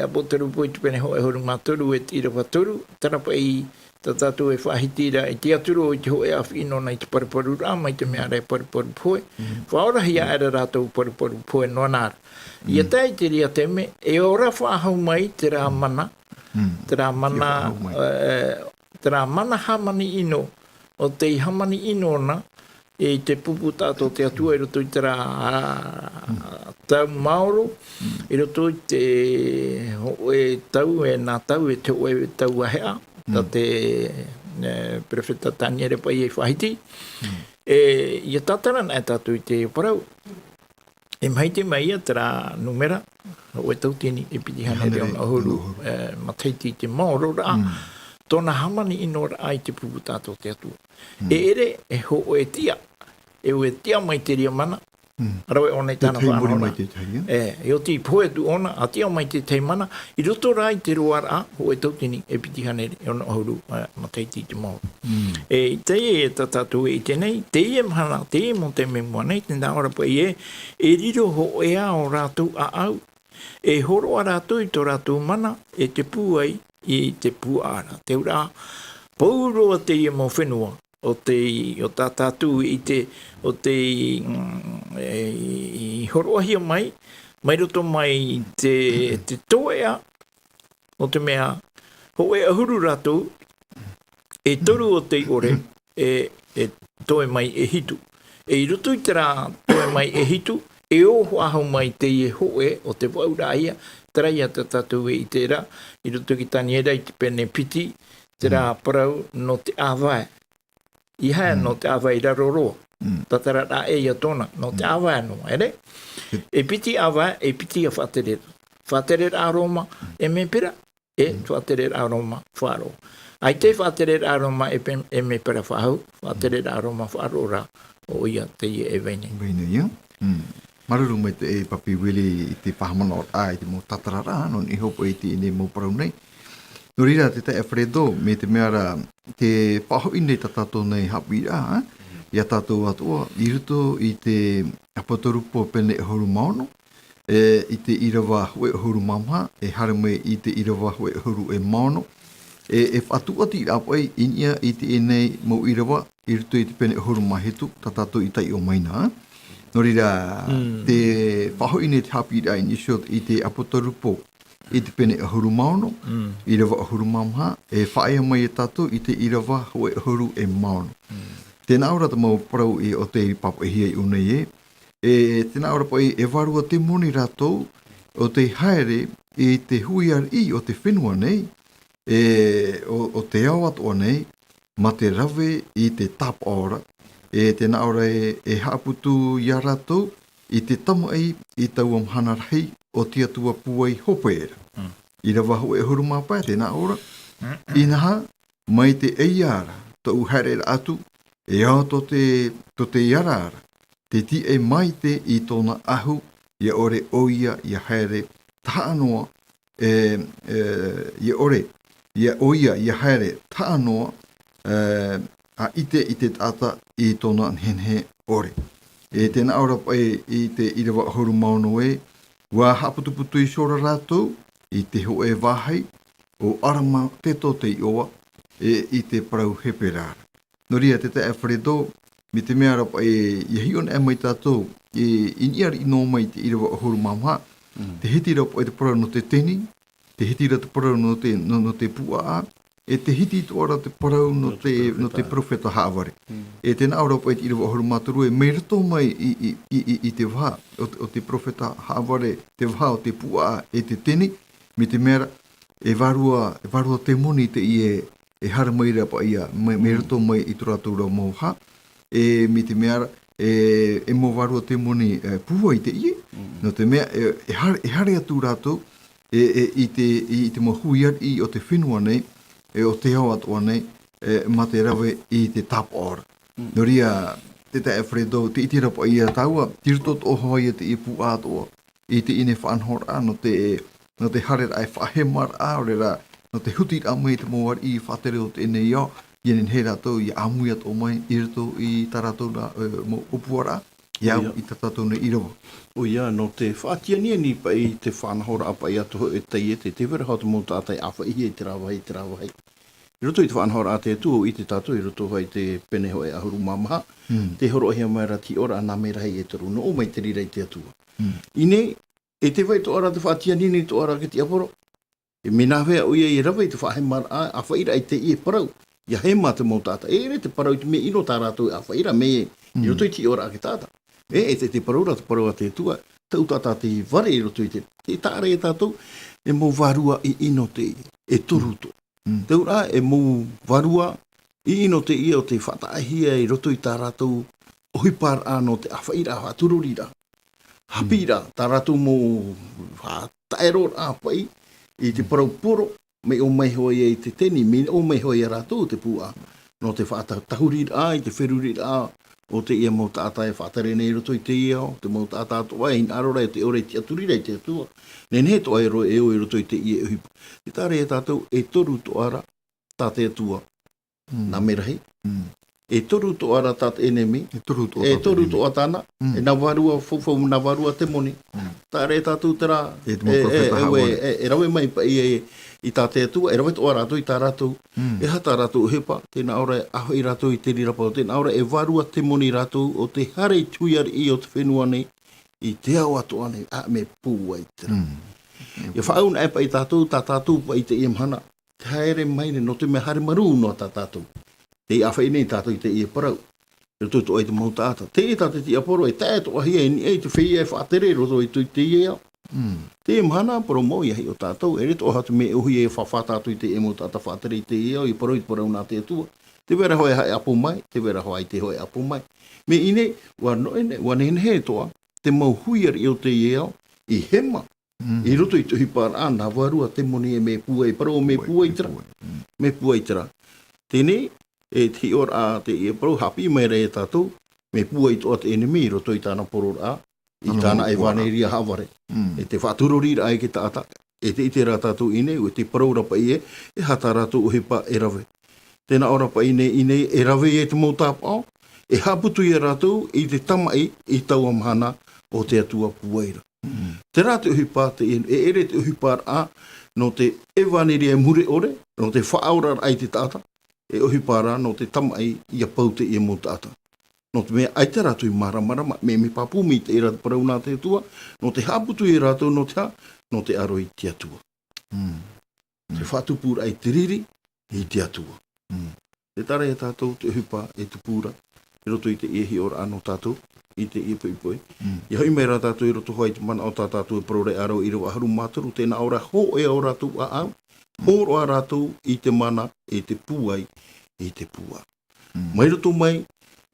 ʻApotarupo i te pene hōʻē ʻahuru mā toru e te ʻīrava toru, terā paʻi tā tātou e faʻahiti ra i te atura i te hōʻē ʻāfiʻi nōna i te paruparuraʻa, mai te mea ra e paruparu pohe. Faʻaorahia aʻera rātou paruparu pohe noa nā ra. ʻIa tae i te reira taime, e ora faʻahou mai terā mana, terā mana, e, terā mana hāmani ʻino, ʻo tei hāmani ʻino na, i te pupu taʻata o te Atua i roto i terā, ā, tau maoro, i roto i te hōʻē tau, e nā tau, e te hōʻē tau vaheʻa, tā te, e, perofeta Taniera paʻi e faʻahiti. E, ʻia tātara anaʻe tātou i te parau, e maitaʻi mai ia terā nūmera, hōʻē tautini e piti hānere ono ʻahuru, e, matahiti i te maororaʻa, tōna hāmani ʻino raʻa i te pupu taʻata o te Atua. E ʻere, e hōʻē tiʻa, e ʻua tiʻa mai te reira mana, rave ʻōna i tāna faʻanahoraʻa. E, e oti i pohe atu ʻōna, ʻa tiʻa mai te tahi mana, i roto rā i te roaraʻa, hōʻē tautini e piti hānere ono ʻahuru, e, matahiti i te maoro. E, i teie e tā tātou e ʻite nei, teie mahana, teie mau taime i mua nei, tē nā ʻō ra paʻi ē, e riro hōʻē ā ō rātou ʻāʻau, e hōroʻa rātou i tō rātou mana, e te pūai i te puaʻa ra. Te auraʻa, pau roa teie mau fenua, ʻo tei, ʻo tā tātou i ʻite, ʻo tei, mm, e, i hōroʻahia mai, mai roto mai te, te toeʻa, ʻo te mea, hōʻē ʻahuru rātou, e toru ʻo tei ʻore, e, e toe mai e hitu. E i roto i terā toe mai e hitu, e ō faʻahou mai teie hōʻē ʻo te vaʻuraʻa ia, terā ia tā tātou e ʻite ra, i roto i te Taniera i te pene piti, terā parau nō te ʻāvae. ʻEiaha nō te ʻāvae i raro roa. Tātararaʻa ē ia tōna, nō te ʻāvae noa, ʻere? E piti ʻāvae, e piti ia faʻatereraʻa. Faʻatereraʻa Roma, ʻemepera, e faʻatereraʻa Roma faʻaroʻo. ʻAita e faʻatereraʻa Roma ʻe pe-, ʻemepera faʻahou, faʻatereraʻa Roma faʻaroʻo rā, ʻoia teie e vai nei. Vai nei, ia. Māuruuru maitaʻi e Papi Willie i te faʻahaʻamanaʻoraʻa, i te mau tātararaʻa, nō niʻa hoʻi i teie nei mau parau nei. Nō reira, te taeaʻe Fredo, mai te mea ra, tē faʻahoʻi nei tā tātou nei haʻapiʻiraʻa, ia tātou atoʻa, i roto i te ʻApotarupo pene ʻahuru mā ono, e, i te ʻīrava hōʻē ʻahuru mā maha, e haere mai i te ʻīrava hōʻē ʻahuru e mā ono, e, e faʻatūʻati rā paʻi i niʻa i teie nei mau ʻīrava, i roto i te pene ʻahuru mā hitu, tā tātou i taiʻo mai na. Nō reira, tē faʻahoʻi nei te haʻapiʻiraʻa i niʻa iho i te ʻApotarupo, i te pene ʻahuru mā ono, ʻīrava ʻahuru mā maha, e faʻaea mai e tātou i te ʻīrava hōʻē ʻahuru e mā ono. Tē nā ʻō ra te mau parau ē ʻo tei pāpaʻihia iʻō nei ē, e tē nā ʻō ra paʻi e vārua temoni rātou, ʻo tei haere i te hui ariʻi o te fenua nei, e ʻo, ʻo te ao atoʻa nei, mā te rave i te tāpaʻo ra, e tē nā ʻō ra ē, e haʻaputu ia rātou i te tamaʻi i taua mahana rahi o te atua pūai hope ra. ʻĪrava hōʻē ʻahuru mā pae, tē nā ʻō ra, inaha, mai te ʻeiā ra, tōʻu haereraʻa atu, e ao tō te, tō te ara ra, te tīaʻi maite i tōna ʻahu, ʻia ʻore ʻoia ʻia haere, tahaʻa noa, e, e, ʻia ʻore, ʻia ʻoia ʻia haere, tahaʻa noa, e, ʻa ʻite i te taʻata i tōna nehenehe ʻore. E tē nā ʻō ra paʻi i te ʻīrava ʻahuru mā ono ē, ʻua haʻaputuputu iho ra rātou i te hōʻē vāhi, ʻo Aramateto te iʻoa, e i te parau Hepera ra. Nō reira, te taeaʻe Fredo, mai te mea ra paʻi, ʻia hiʻo anaʻe mai tātou, e, i niʻa riʻi noa mai i te ʻīrava ʻahuru mā maha, tē hiti ra paʻi te parau nō te teni, tē hiti ra te parau nō te, nō, nō te puaʻa, e te hiti atoʻa ra te parau nō te, nō te peropheta Haʻavare. E tē nā ʻō ra paʻi te ʻīrava ʻahuru mā toru, e mai roto mai i, i, i, i, i te vaha o te, o te peropheta Haʻavare, te vaha o te pūʻaʻa e te teni, mai te mea ra, e vārua, e vārua temoni teie e haere mai ra paʻi ia, mai, mai roto mai i tō rātou ra mau vaha, e mai te mea ra, e, e mau vārua temoni, e, pūai teie, nō te mea, e, e haere, e haere atu rātou, e, e, i te, i, i te mau hui ariʻi o te fenua nei, e, o te ao atoʻa nei, e, mā te rave i te tāpaʻo ra. Nō reira, te taeaʻe Fredo, tē ʻite ra paʻi ia tāua, tei roto atoʻa hoʻi ia teie pūʻaʻa atoʻa, i teie nei faʻanahoraʻa, nō te, nō te haereraʻa e faʻahemaraʻa, ʻaore rā, nō te hutiraʻa mai i te mau ariʻi faʻatere o teie nei ao, ʻia nehenehe rātou, ʻia ʻāmui atoʻa mai, i roto i tā rātou ra, e, mau ʻōpuaraʻa, ʻia au i tā tātou nei ʻīrava. ʻOia, nō te faʻatianiani paʻi te faʻanahoraʻa paʻi atoʻa e teie, tē vai ra hoʻi te mau taʻata e ʻāfaʻihia i terā vāhi, i terā vāhi. I roto i te faʻanahoraʻa a te Atua, ʻua ʻite tātou i roto hoʻi i te pene hōʻē ʻahuru mā maha, tē hōroʻahia mai ra te hiʻoraʻa nā Merahi e toru, nō ʻō mai te reira i te Atua. I ʻō nei, e tē vai atoʻa ra te faʻatianiani atoʻa ra a te tiaporo. E mea nāhea ʻoia e rave i te faʻahemaraʻa, ʻāfaʻiraʻa i teie parau. ʻIa hema te mau taʻata, e ʻere te parau i te mea ʻino tā rātou e ʻāfaʻi ra, mai i roto i te hiʻoraʻa a te taʻata. E, e te, te parau ra, te parau a te Atua, tau taʻata tei vare i roto i te, tē taʻa ra ia tātou, e mau vārua ʻiʻino teie, e toru atoʻa. Te auraʻa, e mau vārua ʻiʻino teie o tei faʻataʻahia i roto i tā rātou ʻohiparaʻa nō te ʻāfaʻiraʻa, faʻaturoriraʻa. Haʻapiʻiraʻa, tā rātou mau faʻataʻeroraʻa paʻi, i te parau poro, mai ʻō mai hoʻi ia i te teni, mai ʻō mai hoʻi ia rātou te pūʻaʻa. Nō te faʻata-, tahuriraʻa, i te feruriraʻa, o teie mau taʻata e faʻatere nei i roto i teie ao, te mau taʻata atoʻa e hinaʻaro ra e tē ʻore e tiʻaturi ra i te Atua. Nehenehe atoʻa e ʻore e ʻo i roto i teie ʻohipa. Tē taʻa ra ia tātou e toru atoʻa ra, tā te Atua. Nā Merahi. E toru atoʻa ra tā te ʻenemi. E toru atoʻa tāna. E nā vārua faufaʻa, nā vārua temoni. Tē taʻa ra ia tātou terā, e, e, e, e rave mai paʻi e, i tā te Atua, e rave atoʻa rātou i tā rātou. E aha tā rātou ʻohipa, tē nā ʻō ra e ʻāfaʻi rātou i te reira parau, tē nā ʻō ra e vārua temoni rātou o tē haere i te hui ariʻi o te fenua nei, i te ao atoʻa nei, ʻa, mea pūai terā. ʻIa faʻaau anaʻe paʻi tātou, tā tātou paʻi i teie mahana, tē haere mai nei, nō te mea haere marū noa tā tātou. Tē ʻāfaʻi nei tātou i teie parau. I roto atoʻa i te mau taʻata. Teie tā te tiaporo e tae atoʻahia i niʻa i te feiā e faʻatere i roto i te, i teie ao. Teie mahana, parau mau ʻia hiʻo tātou, e ʻere atoʻa te mea ʻōhie e faʻafātata atu i teie mau taʻata faʻatere i teie ao, ʻia parau i te parau nā te Atua. Tē vai ra hoʻi e haʻaʻapo mai, tē vai ra hoʻi e ʻite hoʻi e ʻapo mai. Mai ʻō nei, ʻua noʻe nei, ʻua nehenehe atoʻa, te mau hui ariʻi o teie ao, i hema, i roto i te ʻohiparaʻa, nā vārua temoni e mea pūai, parau mea pūai terā. Mea pūai terā. Teie nei, e te hiʻoraʻa teie parau, haʻapiʻi mai ra ia tātou, mea pūai atoʻa te ʻenemi i roto i tāna pororaʻa, i tāna ʻevaneria haʻavare. E te faʻaturoriraʻa i te taʻata, e tē ʻite ra tātou i ʻō nei, e te parau ra paʻi ē, e aha tā rātou ʻohipa e rave. Tē nā ʻō ra paʻi nei, i ʻō nei, e rave ia i te mau tāpaʻo, e haʻaputu ia rātou i te tamaʻi i taua mahana o te Atua pūai ra. Terā te ʻohipa, te, e, e ʻere te ʻohiparaʻa, nō te ʻevaneria e mure ʻore, nō te faʻaoraraʻa i te taʻata, e ʻohipa ra nō te tamaʻi ʻia pau teie mau taʻata. Nō te mea ʻaita rātou i māramarama, mea, mea pāpū mai te reira te parau nā te Atua, nō te haʻaputu ia rātou nō te aha, nō te aro i te Atua. Te faʻatupuraʻa i te riri, i te Atua. Tē taʻa ra ia tātou te ʻohipa e tupu ra, i roto i teie hiʻoraʻa nō tātou, i teie poʻipoʻi. ʻIa hoʻi mai ra tātou i roto hoʻi i te manaʻo tā tātou e parau ra i ʻĀraʻau ʻīrava ʻahuru mā toru, tē nā ʻō ra hōʻē ā rātou ʻāʻau, hōroʻa rātou i te mana, i te pūai, i te pūʻa. Mai roto mai,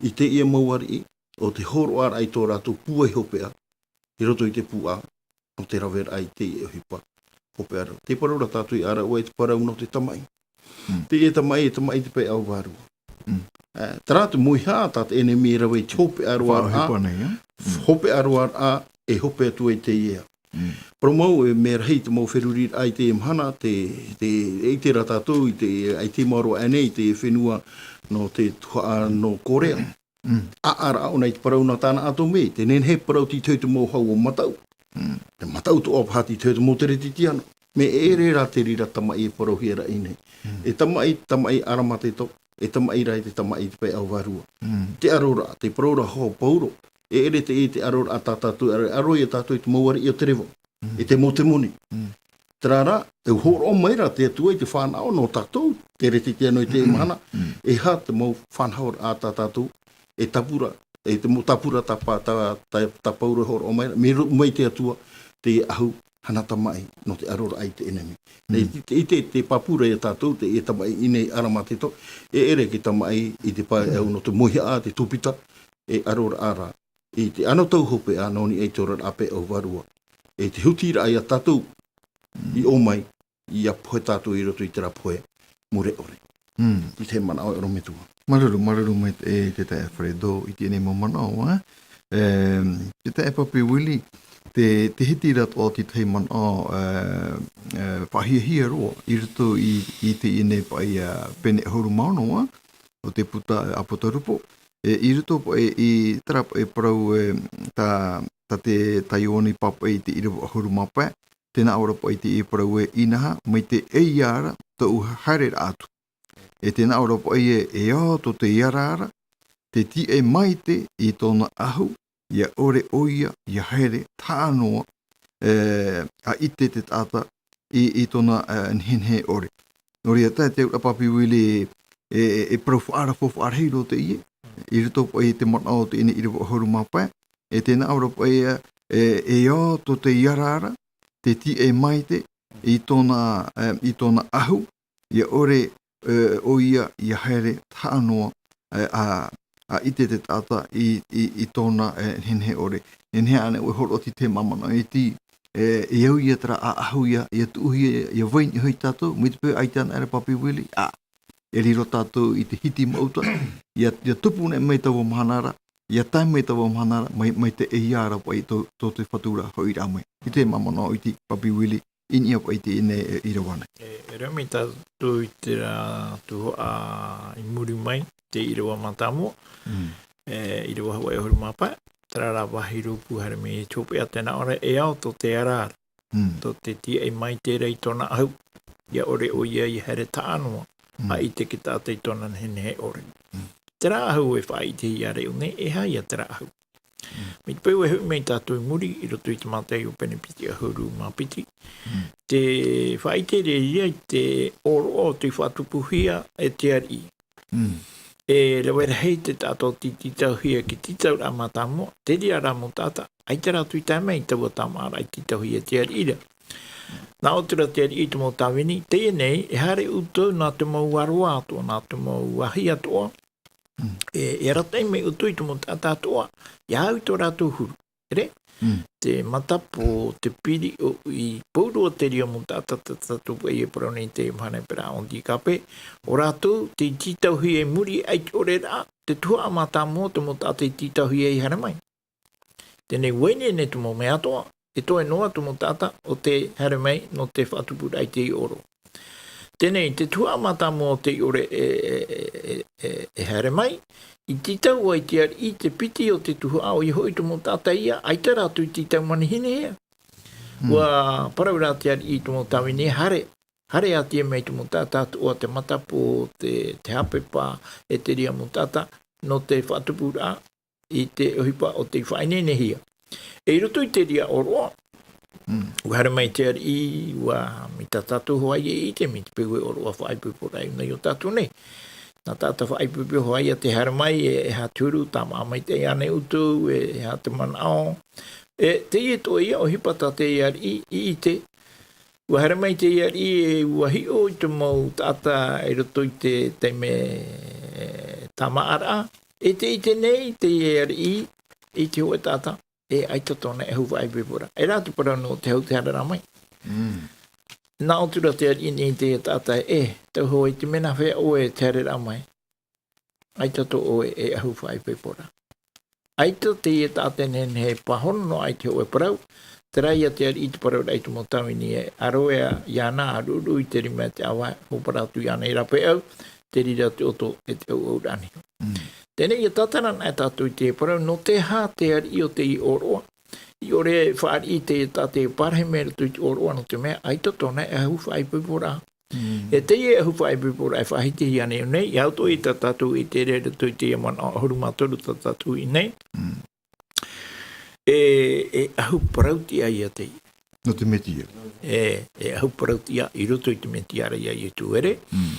i teie mau ariʻi, ʻo te hōroʻaraʻa i tō rātou pūai hopeʻa, i roto i te pūʻa, nō te raveraʻa i teie ʻohipa hopeʻa ra. Te parau ra tātou i ʻĀraʻau ē, te parau nō te tamaʻi. Teie tamaʻi, e tamaʻi te pae ʻāuaʻa vārua. Ā, terā te mauhaʻa tā te ʻenemi e rave i te hopeʻa roa ra, hopeʻa roa ra, e hope atu ai teie ao. Parau mau, e mea rahi te mau feruriraʻa i teie mahana, te, te, e ʻite ra tātou i te, ʻaita i maoro aʻe nei i te fenua nō te tuhaʻa nō Korea. ʻAʻaraʻa ʻōna i te parau nā tāna ʻātome, tē nehenehe e parau tītauhia te mau hau ʻo mataʻu. Te mataʻu atoʻa paha tītauhia te mau teretitiano. Mea ʻere rā te reira tamaʻi e parauhia ra i ʻō nei. E tamaʻi, tamaʻi ʻaramateto, e tamaʻi rā i te tamaʻi i te pae ʻāuaʻa vārua. Te ʻaroraʻa, te parau ra hoʻi a Pauro, e ʻere teie te ʻaroraʻa tā tātou, ʻaroraʻa ia tātou i te mau ariʻi o te reva. E te mau temoni. Terā rā, e hōroʻa mai ra te Atua i te fānaʻo nō tātou, te reretē noa i te mahana, e aha te mau fānaʻo a tā tātou, e tāpura, e te mau tāpura tā pa-, tā, tā, tā Pauro e hōroʻa mai ra, mea rō mai te Atua, te ʻahu hana tamaʻi, nō te ʻaroraʻa i te ʻenemi. Nei, i te, i te, te pāpū ra ia tātou, te, e tamaʻi i nei ara mā te to, e ʻere ki tamaʻi i te pae au nō te mōihaʻa, te tūpita, e ʻaroraʻa ra. I te anotau hopeʻa, nō niʻa i te oraraʻa pae au vārua. E te hutiraʻa ia tātou, i ʻō mai, ia pohe tātou i roto i terā pohe mure ʻore. Mm. I te manaʻo e ʻorometua. Māuruuru, māuruuru mai te, e te taeaʻe Fredo, i teie nei mau manaʻo, ā. Em, te taeaʻe Papi Willie, te, te hiti ra atoʻa te tahi manaʻo, e, e, faʻahiahia roa, i roto i, i teie nei paʻi, ā, pene ʻahuru mā ono, ā, o te puta, e, Apotarupo, e, i roto paʻi i terā paʻi parau, e, tā, tā te, tā Ioane i pāpaʻi i te ʻīrava ʻahuru mā pae, tē nā ʻō ra paʻi i te parau ē, inaha, mai te ʻeiā ra, tōʻu haereraʻa atu. E tē nā ʻō ra paʻi ē, e ao tō te ara ra, tē tīaʻi maite i tōna ʻahu, ʻia ʻore ʻoia, ʻia haere, taʻa noa, e, ʻa ʻite te taʻata i, i tōna, e, nehenehe ʻore. Nō reira, tā te auraʻa Papi Willie, e, e, e parau faʻaara-, faʻarahi roa teie, i roto paʻi i te manaʻo o teie nei ʻīrava ʻahuru mā pae, e tē nā ʻō ra paʻi ē, e, e ao tō te ara ra, tē tīaʻi maite i tōna, e, i tōna ʻahu, ʻia ʻore, e, ʻoia, ʻia haere taʻa noa, e, ʻa, ʻa ʻite te taʻata i, i, i tōna, e, nehenehe ʻore. Nehenehe ānei ʻoe e hōroʻa i te mau manaʻo iti, e, e au ia terā ʻaʻahu ʻia, ʻia tuʻuhia, ʻia vai noa hoʻi tātou, mai te peu ʻaita anaʻe ra Papi Willie, ā, e riro tātou i te hiti maʻuta, ʻia, ʻia tupu nei mai taua mahana ra, ʻia tae mai taua mahana ra, mai, mai te ʻeiā ra paʻi tō, tō te Fatu ra hoʻiraʻa mai. I te mau manaʻo iti Papi Willie, i niʻa paʻi i teie nei, e, ʻīrava nei. E, e rave mai tātou i terā tuhaʻa i muri mai, te ʻīrava mātāmua, Mm. e, ʻīrava Havaiʻi ʻahuru mā pae, terā rā vāhi rōpū haere mai i te hopeʻa tē nā ʻō ra, e ao tō te ara ra, Mm. tō te tīaʻi maite ra i tōna ʻahu, ʻia ʻore ʻoia ʻia haere taʻa noa, Mm. ʻa ʻite te taʻata i tōna nehenehe ʻore. Mm. Terā ʻahu e faʻaʻitehia ra i ʻō nei, e aha ia terā ʻahu. Mm. Mai te peu e hoʻi mai tātou i muri, i roto i te Mātaio pene piti ʻahuru mā piti. Mm. Tē faʻaʻite ra ia i te ʻōroʻa o tei faʻatupuhia e te ariʻi. Mm. E rave rahi te taʻata o tei tītauhia i te tītauraʻa mātāmua, te reira rā mau taʻata, ʻaita rātou i tae mai i taua tāmāʻaraʻa i tītauhia e te ariʻi ra. Nā ʻō atu ra te ariʻi i te mau tāvini, teie nei, e haere ʻoutou nā te mau aroā atoʻa, nā te mau vāhi atoʻa, Mm. e, e arataʻi mai ʻoutou i te mau taʻata atoʻa, ʻia au i tō rātou huru. Tere? Mm. Te matapō, te piri ʻoʻi, pauroa te reira mau taʻata tā tātou paʻi e parau nei i teie mahana e pērā ʻo Andy Cape, ʻo rātou tei tītauhia i muri aʻe i te ʻoreraʻa, te tuhaʻa mātāmua o te mau taʻata i tītauhia i haere mai. Teie nei, ʻua ineine te mau mea atoʻa, e toe noa te mau taʻata o tē haere mai nō te faʻatupuraʻa i te ʻōroʻa. Teie nei, te tuhaʻa mātāmua o tei ʻore e, e, e, e, e, e haere mai, i tītau ai te ariʻi i te piti o te tuhaʻa, ʻoia hoʻi te mau taʻata ia, ʻaita rātou i tītau manihinihia. Mm. ʻUa parau ra te ariʻi i te mau tāvini, haere, haere ātea mai te mau taʻata atoʻa, te matapō, te, te hāpepa, e te reira mau taʻata, nō te faʻatupuraʻa i te ʻohipa o tei faʻaineinehia. E i roto i te reira ʻōroʻa, Mm. ʻua haere mai te ariʻi, ʻua, mai tā tātou hoʻi e ʻite, mai te peu e ʻōroʻa faʻaipoiporaʻa i ʻō nei iō tātou nei. Nā taʻata faʻaipoipo hoʻi ia tē haere mai, e, e aha te huru, tāmāʻa maitaʻi ānei ʻoutou, e, e aha te manaʻo. E, teie atoʻa ia ʻohipa tā te ariʻi i ʻite, ʻua haere mai te ariʻi e ʻua hiʻo i te mau taʻata i roto i te taime tāmāʻaraʻa. E tē ʻite nei te ariʻi i te hōʻē taʻata, e ʻaita tōna ʻahu faʻaipoiporaʻa. E rā te parau nō te hau tē haereraʻa mai. Mm. Nā ʻō atu ra te ariʻi nei i te taʻata, e, tau hoʻi, te mea nāfea ʻoe tē haereraʻa mai? ʻAita tō ʻoe e ʻahu faʻaipoiporaʻa. ʻAita teie taʻata e nehenehe e pāhono noa aʻe i te hōʻē parau, terā ia te ariʻi i te parauraʻa i te mau tāvini e ʻaro ā iāna, ʻaruʻuru i te rima e te ʻāvae, hōpara atu iāna i rāpae au, te reira te ʻoto e te ʻauʻauraʻa niho. Mm. Teie nei, ʻia tātara anaʻe tātou i te parau, nō te aha te ariʻi o teie ʻōroʻa? ʻIa ʻore e faʻariʻi i teie taʻata e pārahi mai i roto i te ʻōroʻa, nō te mea, ʻaita tōna ʻahu faʻaipoiporaʻa. Mm. E teie ʻahu faʻaipoiporaʻa e faʻahitihia nei, ʻo nei, ʻia au atoʻa i tā tātou i te reira i roto i teie manaʻo ʻahuru mā toru tā tātou i ʻō nei. Mm. E, e ʻahu parau-tiʻa ia teie. Nō te Metia. E, e ʻahu parau-tiʻa i roto i te Metia ra iā Ietu, ʻere? Mm.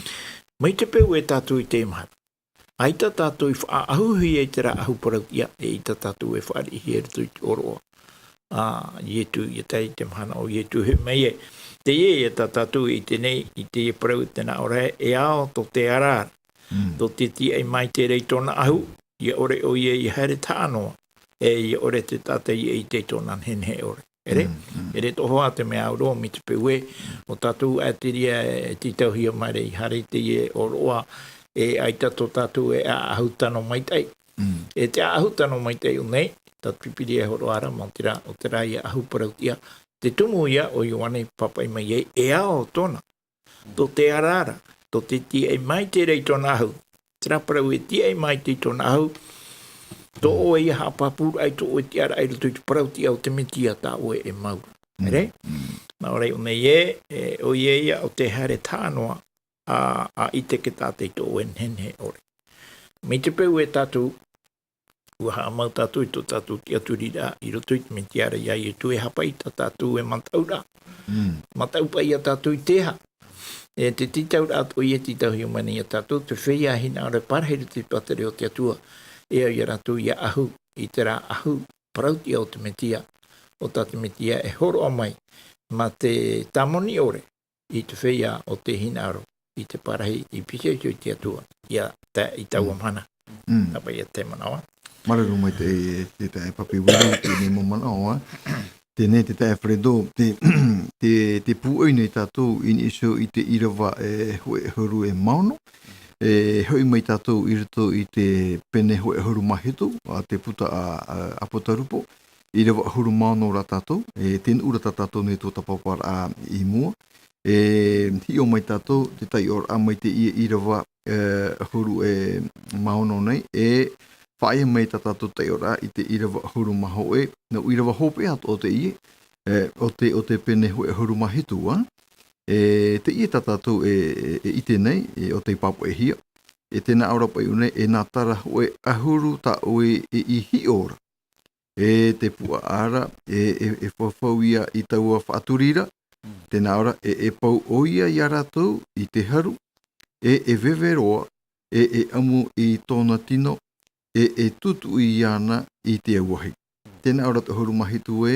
Mai te peu ē tātou i teie mahana. ʻAita tātou i faʻaʻahuhia i terā ʻahu parau-tiʻa, e ʻaita tātou e fāriʻihia i roto i te ʻōroʻa. A, Ietu, ʻia tae i te mahana o Ietu, e hoʻi mai ē. Teie, ʻia tā tātou i ʻite nei, i teie parau, tē nā ʻō ra, e ao tō te ara ra. Mm. Tō te tīaʻi maitaʻi i tōna ʻahu, ʻia ʻore ʻoia ʻia haere tahaʻa noa, e ʻia ʻore te taʻata ʻia ʻite i tōna nehenehe ʻore. ʻEre? Mm, mm. ʻEre tō hoa te mea au roa, mai te peu ē, ʻo tātou ʻaita e tītauhia mai ra i haere i teie ʻōroʻa, e ʻaita tō tātou e ʻaʻahu tano maitaʻi. Mm. E te ʻaʻahu tano maitaʻi ʻō nei, tā te Pīpīria e hōroʻa ra, mau terā, ʻo terā ïa ʻahu parau-tiʻa, te tumu ïa ʻo Ioane i pāpaʻi mai ai, e ao tōna. Tō te ara ra, tō te tīaʻi maitaʻi i tōna ʻahu. Terā parau e tīaʻi maitaʻi i tōna ʻahu, tō ʻoe ïa haʻapāpūraʻa, tō ʻoe tiʻaraʻa i roto i te parau-tiʻa o te Metia tā ʻoe e mau ra. Mm. ʻEre? Mm. Nā ʻō ra ʻō nei ē, e, ʻoia ïa ʻo te haere tahaʻa noa, a, ʻa ʻite i te taʻata i tō ʻoe nehenehe ʻore. Mai te peu ē tātou, ʻua haʻamau tātou i tō tātou tiʻaturiraʻa i roto i te Metia ra iā Ietu, e haʻapaʻo tā tātou e mataʻu ra. Mm. Mataʻu paʻi ïa tātou i te aha. E te tītauraʻa atoʻa ïa e tītauhia mai nei iā tātou, te feiā hinaʻaro e parahi i te pātireia o te Atua, e au iā rātou ʻia ʻahu i terā ʻahu parau-tiʻa o te Metia, ʻo tā te Metia e hōroʻa mai, mā te tāmoni ʻore, i te feiā o te hinaʻaro, i te parahi, i pīhaʻi i te Atua, ʻia tae i taua Mm. mahana. Mm. Tāpaʻo ïa te manaʻo. Māuruuru maitaʻi, e, te taeaʻe Papi Willie, teie mau manaʻo, ā. Teie te taeaʻe Fredo, te, te, te pūai nei tātou i niʻa iho i te ʻīrava e hōʻē ʻahuru e maono. E hoʻi mai tātou i roto i te pene hōʻē ʻahuru mā hitu, a te puta a, a, ʻApotarupo, ʻīrava ʻahuru mā ono ra tātou, e te nuʻu ra tā tātou nei tō tāpaupau ra i mua. E hiʻo mai tātou, te taiʻoraʻa mai teie ʻīrava, e, ʻahuru e mā ono nei, e faʻaea mai tā tātou taiʻoraʻa i te ʻīrava ʻahuru mā hōʻē, nō ʻīrava hopeʻa atoʻa teie, e, o te, o te pene hōʻē ʻahuru mā hitu, ā. E, teie tā tātou e, e, e ʻite nei, e, ʻo tei pāpaʻihia. E tē nā ʻō ra paʻi ʻō nei, e nā terā hōʻē ʻahuru tā ʻoe e, i hiʻo ra. E te puaʻa ra, e, e, e faufau ïa i taua faʻaturiraʻa, tē nā ʻō ra, e, e pau ʻoia iā rātou i te haru, e, e veve roa, e, e ʻamu i tōna tino, e, e tūtuʻi iāna i te auahi. Tē nā ʻō ra te ʻahuru mā hitu ē,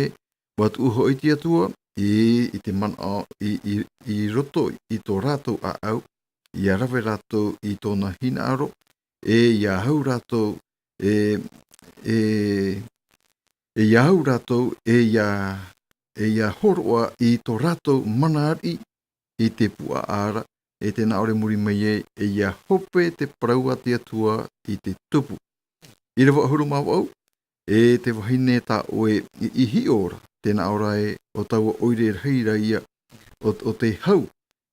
ʻua tuʻu hoʻi te Atua, i, i te manaʻo, i, i, i roto i tō rātou ʻāʻau, ʻia rave rātou i tōna hinaʻaro, e ʻia hau rātou, e, e, e ʻia hau rātou, e ʻia, e ʻia hōroʻa i tō rātou mana ariʻi i te puaʻa ra, e tē nā ʻō ra i muri mai ē, e ʻia hope te parau a te Atua i te tupu. ʻĪrava ʻahuru mā vaʻu, e te vahine tā ʻoe i, i hiʻo ra, tē nā ʻō ra ē, ʻo taua ʻoire rahi ra ïa, ʻo, ʻo te hau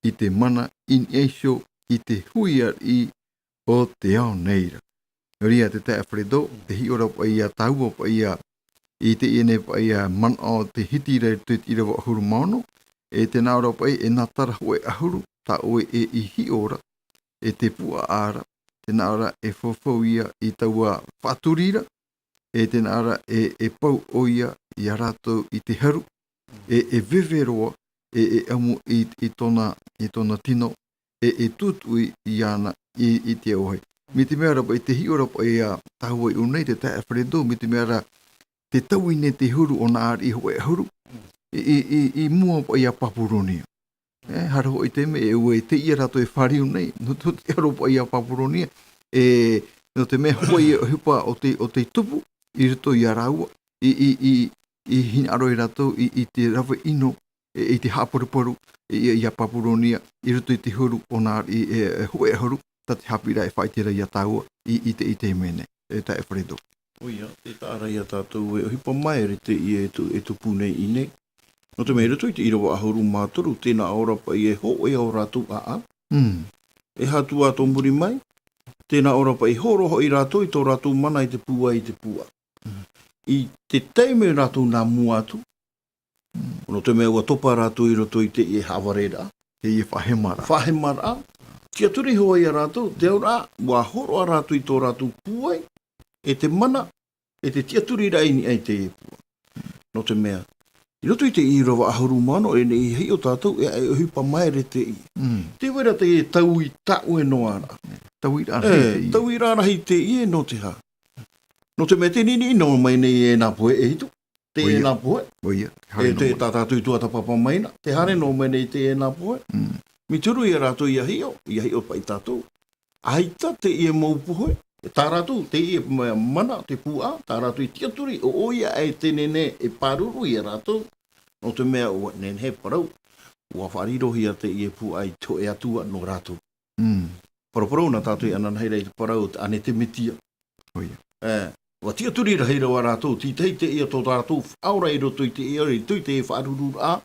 i te mana i niʻa iho i te hui ariʻi o te ao nei ra. Nō reira, te taeaʻe Fredo, e hiʻo ra paʻi ïa tāua paʻi ïa, i teie nei paʻi ïa manaʻo te hiti ra i te ʻīrava ʻahuru mā ono, e tē nā ʻō ra paʻi, e nā terā hōʻē ʻahuru, tā ʻoe e i hiʻo ra, e te puaʻa ra, tē nā ʻō ra e faufau ïa i taua faʻaturiraʻa, e tē nā ʻō ra e, e pau ʻoia iā rātou i te haru, e, e veve roa, e, e ʻamu i, i tōna, i tōna tino, e, e tūtuʻi iāna i, i te auahi. Mai te mea ra paʻi, tē hiʻo ra paʻi ïa tāua i ʻō nei, te taeaʻe Fredo, mai te mea ra, tē taui nei te huru o nā ariʻi hōʻē ʻahuru. I, i, i, i mua paʻi iā Papuronia. E, haere hoʻi te mea, e ʻua, e teie rātou e fāriu nei, nō te, te aro paʻi iā Papuronia, e, nō te mea hoʻi e ʻohipa o te, o te tupu, i roto iā rāua, i, i, i, i hinaʻaro ai rātou, i, i te rave ʻino, e, i te haʻaparuparu, e, i, iā Papuronia, i roto i te huru o nā, i, e, e, hōʻē ʻahuru, tā te haʻapiʻiraʻa e faʻaʻite ra iā tāua, i, i te, i te mea nei, e taeaʻe Fredo. ʻOia, e taʻa ra iā tātou e ʻohipa maere teie e tu-, e tupu nei i ʻō nei. Nō te mea i roto i te ʻīrava ʻahuru mā toru, tē nā ʻō ra paʻi e hōʻē ā ō rātou ʻāʻau. Mm. E aha atu ā tō muri mai, tē nā ʻō ra paʻi e hōroʻa hoʻi rātou i tō rātou mana i te pūai, i te pūai. Mm. I te taime rātou nā mua atu, mm, nō te mea ʻua topa rātou i roto i teie haʻavareraʻa. Teie faʻahemaraʻa. Faʻahemaraʻa. Tiʻaturi hoʻi iā rātou, te auraʻa, ʻua hōroʻa rātou i tō rātou pūai, e te mana, e te tiʻaturiraʻa i niʻa i teie pūai. Nō te mea, I roto i te ʻīrava ʻahuru mā ono, e neʻi hiʻo tātou, e, e ʻohipa maere teie. Mm. Tē vai ra te taui tāʻue noa ra. Taui rarahi E, teie. taui rarahi teie nō te hā. Nō te mea tē niniʻi noa mai nei e nā pohe e hitu. Te ʻoia. e nā pohe. ʻOia, te E haere te noa mai. tā tātou i tuatāpapa mai na. Te haere noa mai nei te e nā pohe. Mm. Mea turu ia rātou ia hiʻo, ia hiʻo paʻi tātou. ʻAita teie mau pohe, e tā rātou, teie ma-, mana, te pūʻā, tā rātou i tiʻaturi, ʻo, ʻoia e te nenei e pāruru ia rātou, nō te mea ʻua nehenehe parau, ʻua faʻarirohia teie pūʻā i te hōʻē atua nō rātou. Mm. Paraparau na tātou i ananahi ra i te parau o te ʻAnetemetia. ʻOia. E, ʻua tiʻaturi rahi roa rātou, tītahi teie tō rātou faʻaora i roto i te, i roto i te faʻarururaʻa,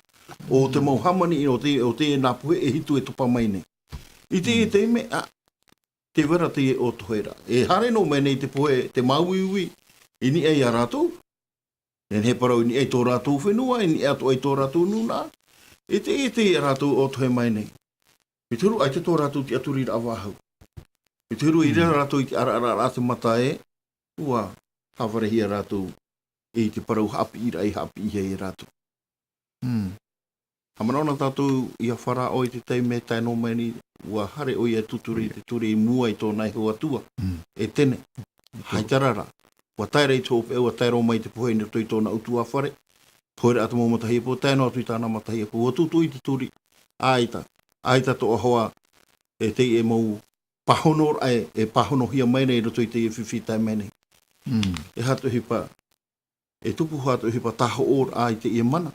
o te mau hāmani, o te, o te nā pohe e hitu e topa mai nei. I te, Mm. te mea, a, te vera te ʻōtohera. E haere noa mai nei te pohe, te māuiui, i niʻa ia rātou. Nehenehe parau i niʻa i tō rātou fenua, i niʻa atoʻa i tō rātou nūnaʻa. E te, e te ia rātou ʻōtohe mai nei. Mea turu, ʻaita tō rātou tiʻaturiraʻa vāhau. Mea turu, i reira Mm. rātou i te ʻaraʻaraʻa te mata e, ʻua hāvarehia rātou i te parau haʻapiʻiraʻa i haʻapiʻihia ia rātou. Mm. Haʻamanaʻo na tātou ia Farao i te taime e tae noa mai nei, ʻua haere ʻoia e tūturi i te ture i mua i tōna iho atua. Mm. E Tene. Hai terā rā. ʻUa tae ra i te hopeʻa, ʻua tae roa mai te pohe i roto i tōna ʻutuāfare. Pohe ra te mau matahiapo, tae noa atu i tāna matahiapo. ʻUa tūtū i te turi. ʻAita. ʻAita atoʻa hoʻi e teie mau pāhonoraʻa e, e pāhonohia mai nei i roto i teie fifi taime nei. Mm. E aha te ʻohipa, e tupu aha te ʻohipa tāhoʻoraʻa i teie mana.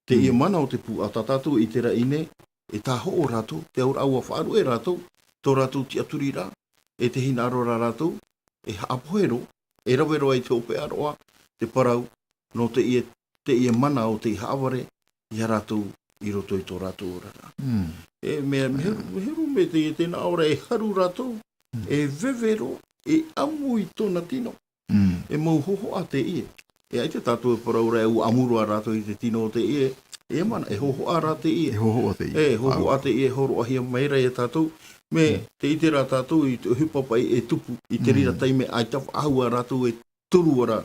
Teie Mm. mana o te pūʻā tā tātou i te raʻi nei, e tāhoʻo rātou, te auraʻa ʻua faʻaruʻe rātou, tō rātou tiʻaturiraʻa, e te hinaʻaro ra rātou, e haʻapohe roa, e rave roa i te hopeʻa roa, te parau, nō teie, teie mana o te haʻavare, ia rātou i roto i tō rātou oraraʻa. Mm. E, mea, mea, Mm. mea huru mai te, tēnā ora e haru rātou, Mm. e veve roa, e ʻamu i tōna tino. Mm. E mau hōhoʻa teie. E ʻaita tātou e parau ra, ʻua ʻamu roa rātou i te tino o teie, e mana, e hōhoʻa rā teie. E hōhoʻa teie. E hōhoʻa Au. teie, e hōroʻahia mai ra ia tātou. Mea, Mm. tē ʻite ra tātou i te ʻohipa paʻi e tupu, i te reira Mm. taime ʻaita faʻahou ā rātou e turu ra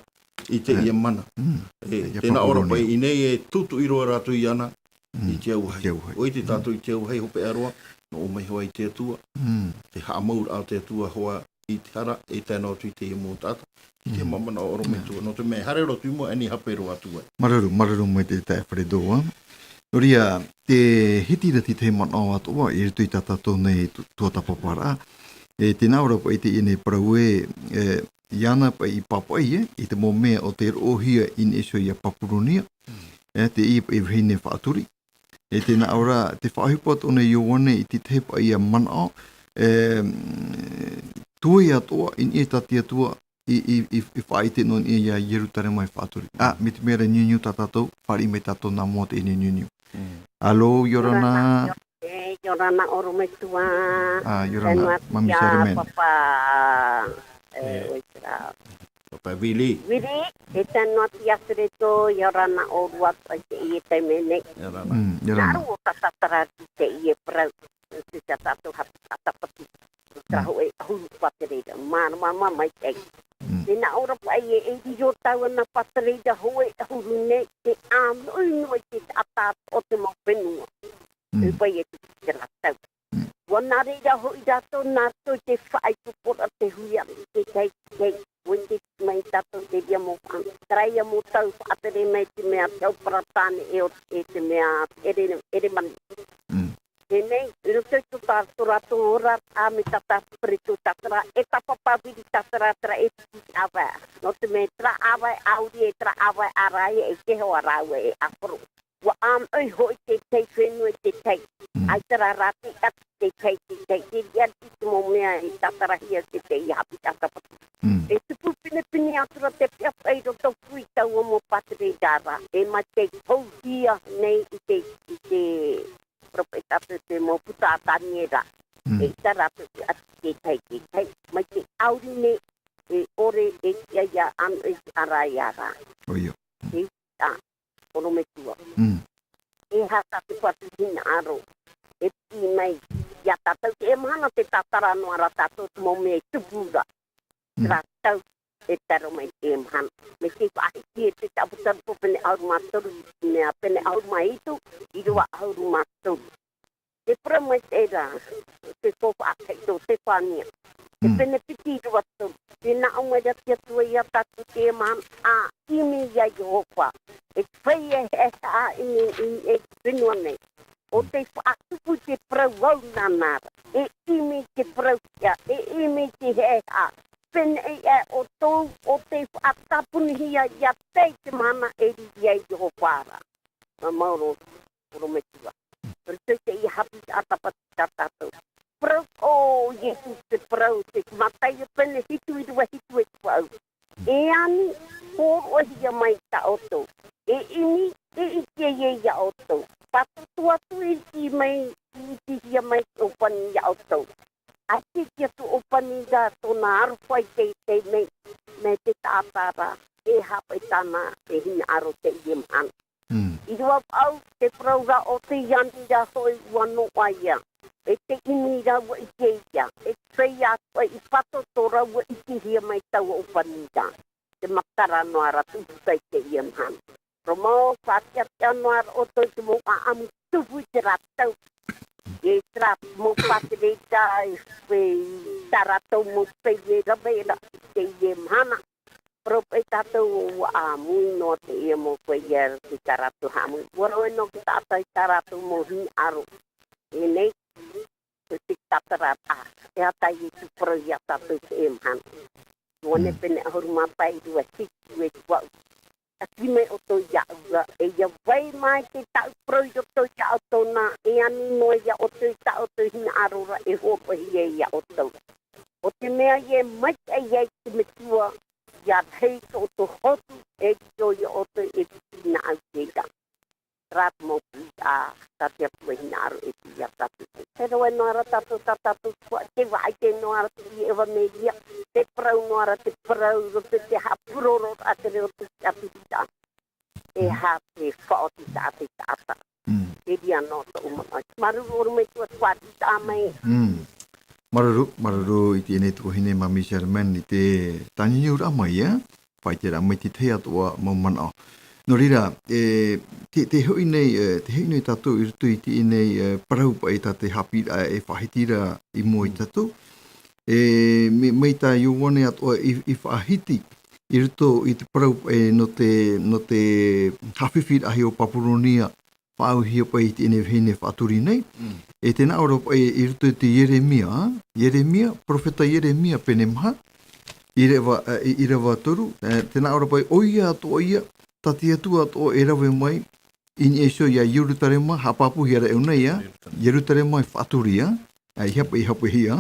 i teie E. mana. Mm. E, Ia tēnā ora Papuronia. paʻi i nei e tūtuʻi roa rātou iāna, Mm. i te auahi. I te auahi. ʻUa ʻite Mm. tātou i te auahi hopeʻa roa, nō ʻō mai hoʻi i te Atua. Mm. Te haʻamauraʻa o te Atua hoʻi i te hara, e tae noa atu i teie mau taʻata. I te Mm. mau manaʻo ʻorometua, Mm. nō te mea, haere roa atu i mua, e nehenehe hape roa atu ai. Māuruuru, māuruuru maitaʻi e Fredo, ā. Nō reira, tē hiti ra te tahi manaʻo atoʻa, i roto i tā tātou nei tu-, tuatāpaparaʻa. E tēnā ora paʻi teie nei parau ē, e, iāna paʻi i pāpaʻi, e, i te mau mea o tē roʻohia i niʻa iho ia Papuronia. Mm. E, teie paʻi vahine faʻaturi. E tēnā ora, te faʻaʻohipa atoʻa nei Ioane i te tahi paʻi ia manaʻo, e, mm, tuai atoʻa, i niʻa i tā te Atua, i, i, i, i faʻaʻite noa i niʻa ia Ierutarema e faʻaturi. Ā, Mm. mai te mea ra niuniu tā tātou, fāriʻi mai tātou nā mua teie niuniu. Mm. Alo, ʻia ora na. ʻIa ora na, ʻia ora na. E, ʻia ora na ʻorometua. Ā, ʻia ora na, Tēnā atu Mami ia Charmaine. Papa, e, E. ʻoia terā. Papa Vili. Vili, e tae noa atu ia Fredo, ʻia ora na ʻōrua atoʻa i teie taime nei. ʻIa ora na. Mm, ʻia ora na. Nā ʻō tātatara atu i teie parau, te tā tātou haʻapiʻiraʻa tāpati. Terā Mm. hōʻē ʻahuru pātere ra, māramarama maitaʻi. Mm. Tēnā ora paʻi e, e riro tāua nā pātere ra hōʻē ʻahuru nei, te ʻānoʻi noa i te taʻata o te mau fenua. Mm. E paʻi e te, te rātou. Mm. ʻUa nā reira hoʻi rātou nā roto i te faʻaitoitoraʻa te hui atu i te tahi, te tahi. ʻUa ʻite mai tātou te reira mau faʻa-, terā ia mau tau faʻatere mai te mea te au Paratāne e o, e te mea ʻere, ʻere manu. Mm. Teie nei, i roto i tō tā-, tō rātou ora, ā, mai tā tātou Fredo tātara, e tā Papa Vili tātara, terā e piti ʻāvae. Nō te mea terā ʻāvae ʻāuri, e terā ʻāvae ʻāraʻi, e te hoa rāua e ʻāporo. ʻUa ʻānoʻi hoʻi te tahi fenua i te tahi. Mm. ʻAita rā rāti atu te tahi, te tahi, te riʻariʻi te mau mea e tātarahia te tahi haʻapiʻiraʻa tāpati. Mm. E tupu pinepine atu ra te peʻapeʻa i roto pū i taua mau pātere ra, e mai te pouhia nei i te, i te peropheta, te, te mau puta a Taniera. Mm. E ʻita rātou i ʻati te tahi, te tahi, mai te ʻāuri nei, e ʻore, e tiʻa ia ʻānoʻi ʻāraʻi ra. ʻOia. E ʻita, ʻorometua. Mm. E aha tā te patu hinaʻaro, e piʻi mai, ia tātou, teie mahana tē tātara noa ra tātou te mau mea e tupu ra. Mm. Terā tau, e taro mai te mahana. Mai te faʻahiti e te taʻaputarapo pene ʻahuru mā toru, mea pene ʻahuru mā hitu, ʻīrava ʻahuru mā toru. Te parau mai te ra, te tō faʻatai tō Sefania. Te Mm. pene piti ʻīrava toru. Te nā ʻō mai ra te Atua iā tātou te mahana, ʻa ʻimi iā Iehova. E te feiā e haʻa ʻimi i e fenua nei. ʻO te faʻatupu te parau au nāna ra. E ʻimi te parau ia, e ʻimi te haʻa. Pēnei e ʻoutou, ʻo te faʻatāpunihia ia tei te mahana e riri ai Iehova ra. Mā maoro, ʻorometua. Rito i te ia haʻapiʻiraʻa tāpati tā tātou. Parau ʻo Iesu te parau, te Mataio pene hitu ʻīrava hitu e te vaʻu. E ani, hōroʻahia mai tā ʻoutou. E ʻimi, e ʻite ia iā ʻoutou. Pātotoa atu i ʻite mai, i ʻitehia mai te ʻōpani iā ʻoutou. ʻAita te Atua ʻōpani ra tōna aroha i teitei nei, mai te taʻata ra, e hape tāna, e hinaʻaro teie mahana. Mm. ʻĪrava vaʻu, te parau ra ʻo te ani ra hoʻi ʻua noaʻa ia. E te ʻimi ra ʻua ʻite ia. E te feiā atoʻa i pātotoa ra ʻua ʻitehia mai taua ʻōpani ra. Te matara noa ra tupu kai teie mahana. Roma o faʻatiʻatiʻa noa ra ʻoutou i te mau ʻāʻamu tupu i te rātou. E te rā mau pātere ra, e, e tā rātou mau pēie rave ra i teie mahana. Parau paʻi tātou ʻua ʻāmui noa teie mau pēie ra i tā rātou haʻamui. ʻUa rave noa te taʻata i tā rātou mau hinaʻaro. E nei, te tatararaʻa, e ata Iesu parau iā tātou teie mahana. Ioane Mm. pene ʻahuru mā pae ʻīrava hitu e te vaʻu. ʻAti mai ʻoutou iāʻu ra, e ʻia vai mai te tāʻu parau i roto iā ʻoutou na, e ani noa iā ʻoutou i tā ʻoutou hinaʻaro ra, e hōroʻahia iā ʻoutou. ʻO te mea ē maitaʻi ai te Metua, ʻia rahi tō ʻoutou hotu, e riro iā ʻoutou e piti nā ʻau te ra. Rā te mau pū, ā, tā te Atua hinaʻaro e piti iā tātou. Te rave noa ra tātou, tā tātou tuhaʻa, te vaʻa i te noa ra te ʻevaneria, te parau noa ra te parau, roto i te haʻapurororaʻa te reo te ʻāpiti ra. E hā te faʻaoti tā te taʻata. Mm. Te ria noa tōʻu manaʻo. Māuruuru ʻorometua tuhaʻa, ʻāmui. Mm. Māuruuru, māuruuru i teie nei tuahine Mami Germaine i te tāniuniuraʻa mai, ē? Faʻaʻiteraʻa mai te tahi atoʻa mau manaʻo. Nō reira, e, te, te hoʻi nei, e, te hoʻi nei tātou i roto i teie nei, e, parau paʻi tā te haʻapiʻiraʻa e faʻahiti ra i mua iā tātou. E, mai, mai tā Ioane atoʻa i, i faʻahiti, i roto i te parau, e, nō te, nō te haʻafifi rahi o Papuronia, faʻaauhia paʻi i teie nei vahine faʻaturi nei. Mm. E tē nā ʻō ra paʻi i roto i te Ieremia, Ieremia, perofeta Ieremia pene maha, ʻīrava, e, ʻīrava toru, e, tē nā ʻō ra paʻi ʻoia atoʻa ia, tā te Atua atoʻa e rave mai, i niʻa iho iā Ierutarema, haʻapāpūhia ra e ʻō nei, ā, Ierutarema. Ierutarema e faʻaturi, ā, ā, i hape, i hapehia.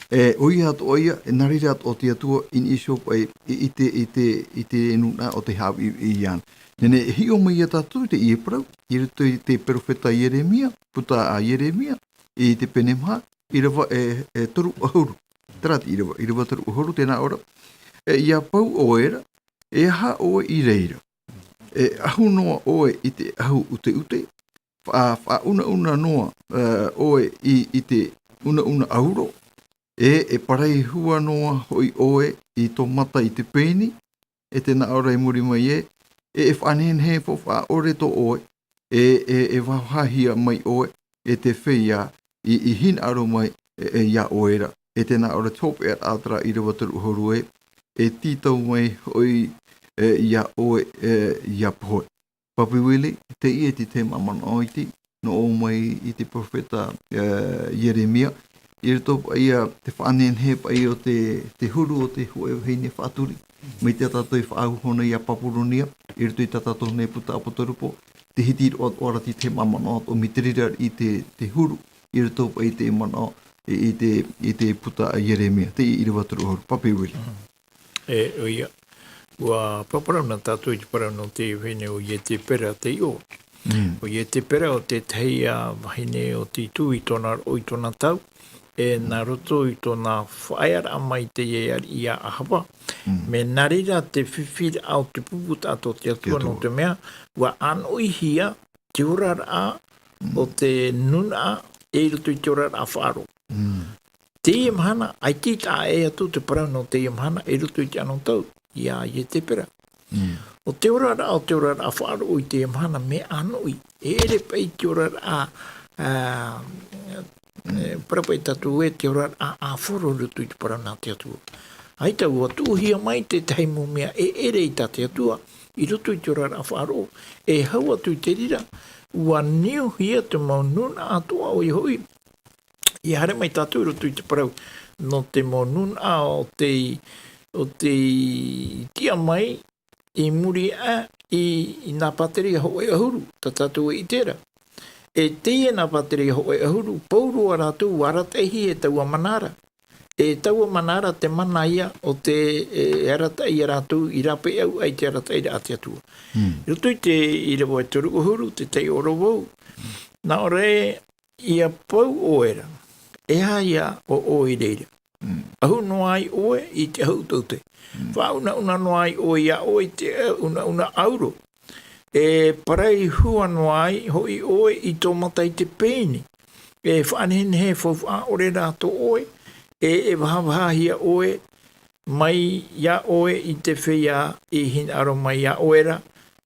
E, ʻoia atoʻa ia, e nā reira atoʻa te Atua, i niʻa iho paʻi, i, i te, i te, i te nūnaʻa o te haʻavī, i, i ana. Nehenehe e hiʻo mai iā tātou, teie parau, i roto i te perofeta Ieremia, puta a Ieremia, i te pene maha, ʻīrava, e, e toru ʻahuru. Terā te ʻīrava, ʻīrava toru ʻahuru, tē nā ʻō ra. E, ʻia pau ʻoe ra, e aha ʻoe i reira? E ʻahu noa ʻoe i te ʻahu ʻuteʻute, faʻa-, faʻaunauna noa, e, ʻoe i, i te unauna auro, e, e paraihua noa hoʻi ʻoe i tō mata i te pēni, e tē nā ʻō ra i muri mai ē, e, e faʻanehenehe faufaʻa ʻore tō ʻoe, e, e, e vahaʻahia mai ʻoe, e te feiā i, i hinaʻaro mai, e, e, iā ʻoe ra. E tē nā ʻō ra te hopeʻa ʻātara ʻīrava toru ʻahuru ē, e tītau mai hoʻi, e, iā ʻoe, e, ʻia pohe. Papi Willie, teie te tahi mau manaʻo iti, nō ʻō mai i te perofeta, e, Ieremia, i roto paʻi ia te faʻanehenehe paʻi o te, te huru o te hōʻē vahine faʻaturi. Mai tā tātou i faʻaau iho nei iā Papuronia, i roto i tā tātou nei puta ʻApotarupo, te hiti roa, roa ra te tahi mau manaʻo, ʻo mai te reira i te, te huru, i roto paʻi i te manaʻo, i, i te, i te puta a Ieremia, te ʻīrava toru ʻahuru, Papi Willie. Mm. E, ʻoia. ʻUa paraparau na tātou i te parau nō te vahine ʻo Ietepera te iʻoa. Mm. ʻO Ietepera ʻo te tahi, ā, vahine ʻo Titu i tōna roʻo i tōna tau. E nā roto i tōna faʻaearaʻa mai teie ariʻi iā Ahava. Mm. Mea nā reira te fifi ra ʻo te pupu taʻata o te Atua, Te Atua. Nō te mea, ʻua ʻānoʻihia te oraraʻa Mm. o te nūnaʻa i roto i te oraraʻa faʻaroʻo. Mm. Teie mahana, ʻaita i taʻa ʻē atu te parau nō teie mahana i roto i te anotau. ia Ietepera. Mm. ʻO te oraraʻa, ʻo te oraraʻa faʻaroʻo i teie mahana mea ʻānoʻi. E ʻere paʻi te oraraʻa, ā, e, parau paʻi tātou ē, te oraraʻa ʻāfaro i roto i te parau nā te Atua. ʻAita ʻua tuʻuhia mai tētahi mau mea e ʻere i tā te Atua, i roto i te oraraʻa faʻaroʻo, e hau atu i te reira, ʻua niuhia te mau nūnaʻa atoʻa ʻoia hoʻi, ʻia haere mai tātou i roto i te parau, nō te mau nūnaʻa o te, o te tiʻa mai, i muri aʻe i, i nā pātereia hōʻē ʻahuru, tā tātou e ʻite ra. E teie nā pātereia hōʻē ʻahuru, pauroa rātou ʻua arataʻihia e taua mana ra. E taua mana ra te mana ia o te, e, e arataʻi ia rātou i rāpae au ai te arataʻiraʻa a te Atua. Mm. I roto i te ʻīrava e toru ʻahuru, te taiʻo ra vau. Nā ʻō ra ē, ʻia pau ʻoe ra, e aha ia ʻo ʻoe i reira? Mm. ʻAhu noa ai ʻoe i te ʻahu ʻutaʻuta. Mm. Faʻaunauna noa ai ʻoe iā ʻoe i te ʻunaʻuna ʻauro. E paraihua noa ai hoʻi ʻoe i tō mata i te pēni. E faʻanehenehe faufaʻa ʻore rā tō ʻoe, e, e vahavahahia ʻoe mai iā ʻoe i te feiā i hinaʻaro mai iā ʻoe ra,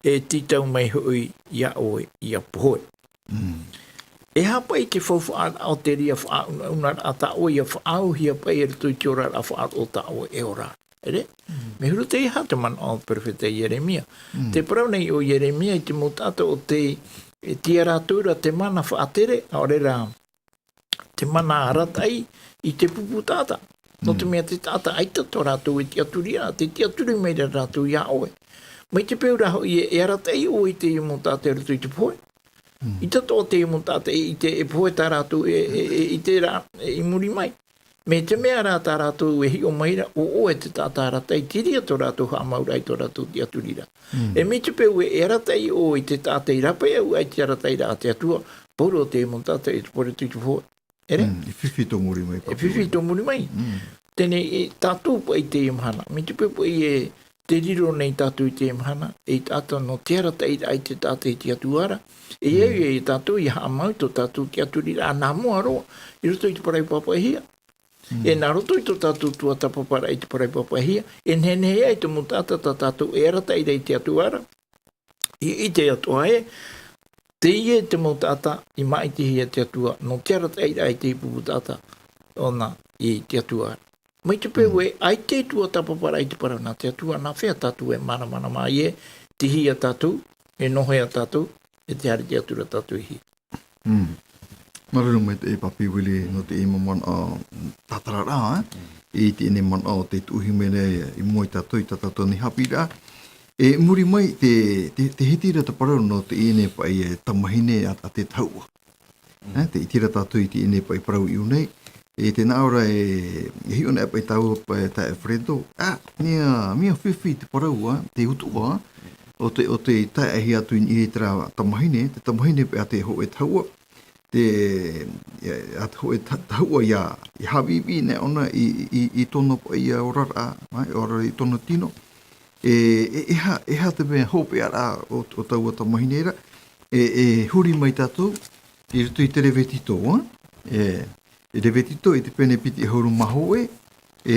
e tītau mai hoʻi iā ʻoe ʻia pohe. Mm. E aha paʻi te faufaʻa o te reira faʻaunaunaraʻa tā ʻoe ʻia faʻaauhia paʻi i roto i te oraraʻa faʻaroʻo tā ʻoe e ora? ʻEre? Mm. Mea huru tei aha te manaʻo o te perofeta Ieremia. Mm. Tē parau nei ʻo Ieremia i te mau taʻata o te, e tiʻa rātou ra te mana faʻatere, ʻaore rā, te mana arataʻi i te pupu taʻata. Nō te Mm. mea te taʻata ʻaita tō rātou e tiʻaturi ra, tē tiʻaturi mai ra rātou iā ʻoe. Mai te peu rā hoʻi e, e arataʻi ʻoe i teie mau taʻata i roto i te pohe. Mm. ʻAita atoʻa teie mau taʻata e ʻite e pohe tā rātou e, e, e ʻite ra, e, i muri mai. Mai te mea rā tā rātou e hiʻo mai ra, ʻo ʻoe te taʻata arataʻi, te reira tō rātou haʻamauraʻa i tō rātou tiʻaturi ra. Mm. E mai te peu e, e arataʻi ʻoe i te taʻata i rāpae au ai te arataʻiraʻa a te Atua, pauroa teie mau taʻata i te pore i te pohe. ʻEre? Mm, e fifi tō muri mai, e fifi tō muri mai. Mm. Teie nei, e tātou paʻi i teie mahana. Mai te peu paʻi e tē riro nei tātou i teie mahana, e taʻata nō te arataʻiraʻa i te taʻata i te Atua ra. E au Mm. ia tātou ʻia haʻamau i tō tātou tiʻaturiraʻa nā mua roa, i roto i te parau pāpaʻihia. Mm. E nā roto i tō tātou tuatāpaparaʻa i te parau pāpaʻihia, e nehenehe ai te mau taʻata tā tātou e arataʻi ra i te Atua ra. I, i te Atua ē, teie te mau taʻata i māʻitihia e te Atua, nō te arataʻiraʻa i te pupu taʻata ʻōna i te Atua. Mai te peu Mm. ē, ʻaita e tuatāpaparaʻa i te parau nā te Atua, nā hea tātou e māramarama ai ē, tei hea tātou, e nō hea tātou, e tē haere atu ra tātou i hea. Mm. Māuruuru maitaʻi e Papi Willie nō teie manaʻo tātararaʻa, ē? I teie manaʻo tē tuʻuhia mai nei i mua ia tātou i tā tātou nei haʻapiʻiraʻa. E muri mai, tē, tē, tē hiti ra te parau nō teie paʻi e tamahine a, a te tahuʻa. Mm. Ē, tē ʻite ra tātou i teie paʻi parau i ʻō nei. E tē nā ʻō ra e, e hiʻo ana paʻi tāua paʻi tā Alfredo. Ā, mea, mea fifi te parau, ā, te utuʻa, ā, o te, o te taeaʻehia atu i niʻa i terā tamahine, te tamahine paʻi a te hōʻē tahuʻa, te, e, a te hōʻē ta-, tahuʻa ʻia, ʻia haʻaviʻiviʻi nei ʻōna i, i, i tōna paʻi ia oraraʻa, ā, e oraraʻa i tōna tino. E, e, e aha, e aha te mea hopeʻa ra o, o taua tamahine ra, e, e huri mai tātou, i roto i te Levitiko, ā? E, i Levitiko i te pene piti ʻahuru mā hōʻē, e,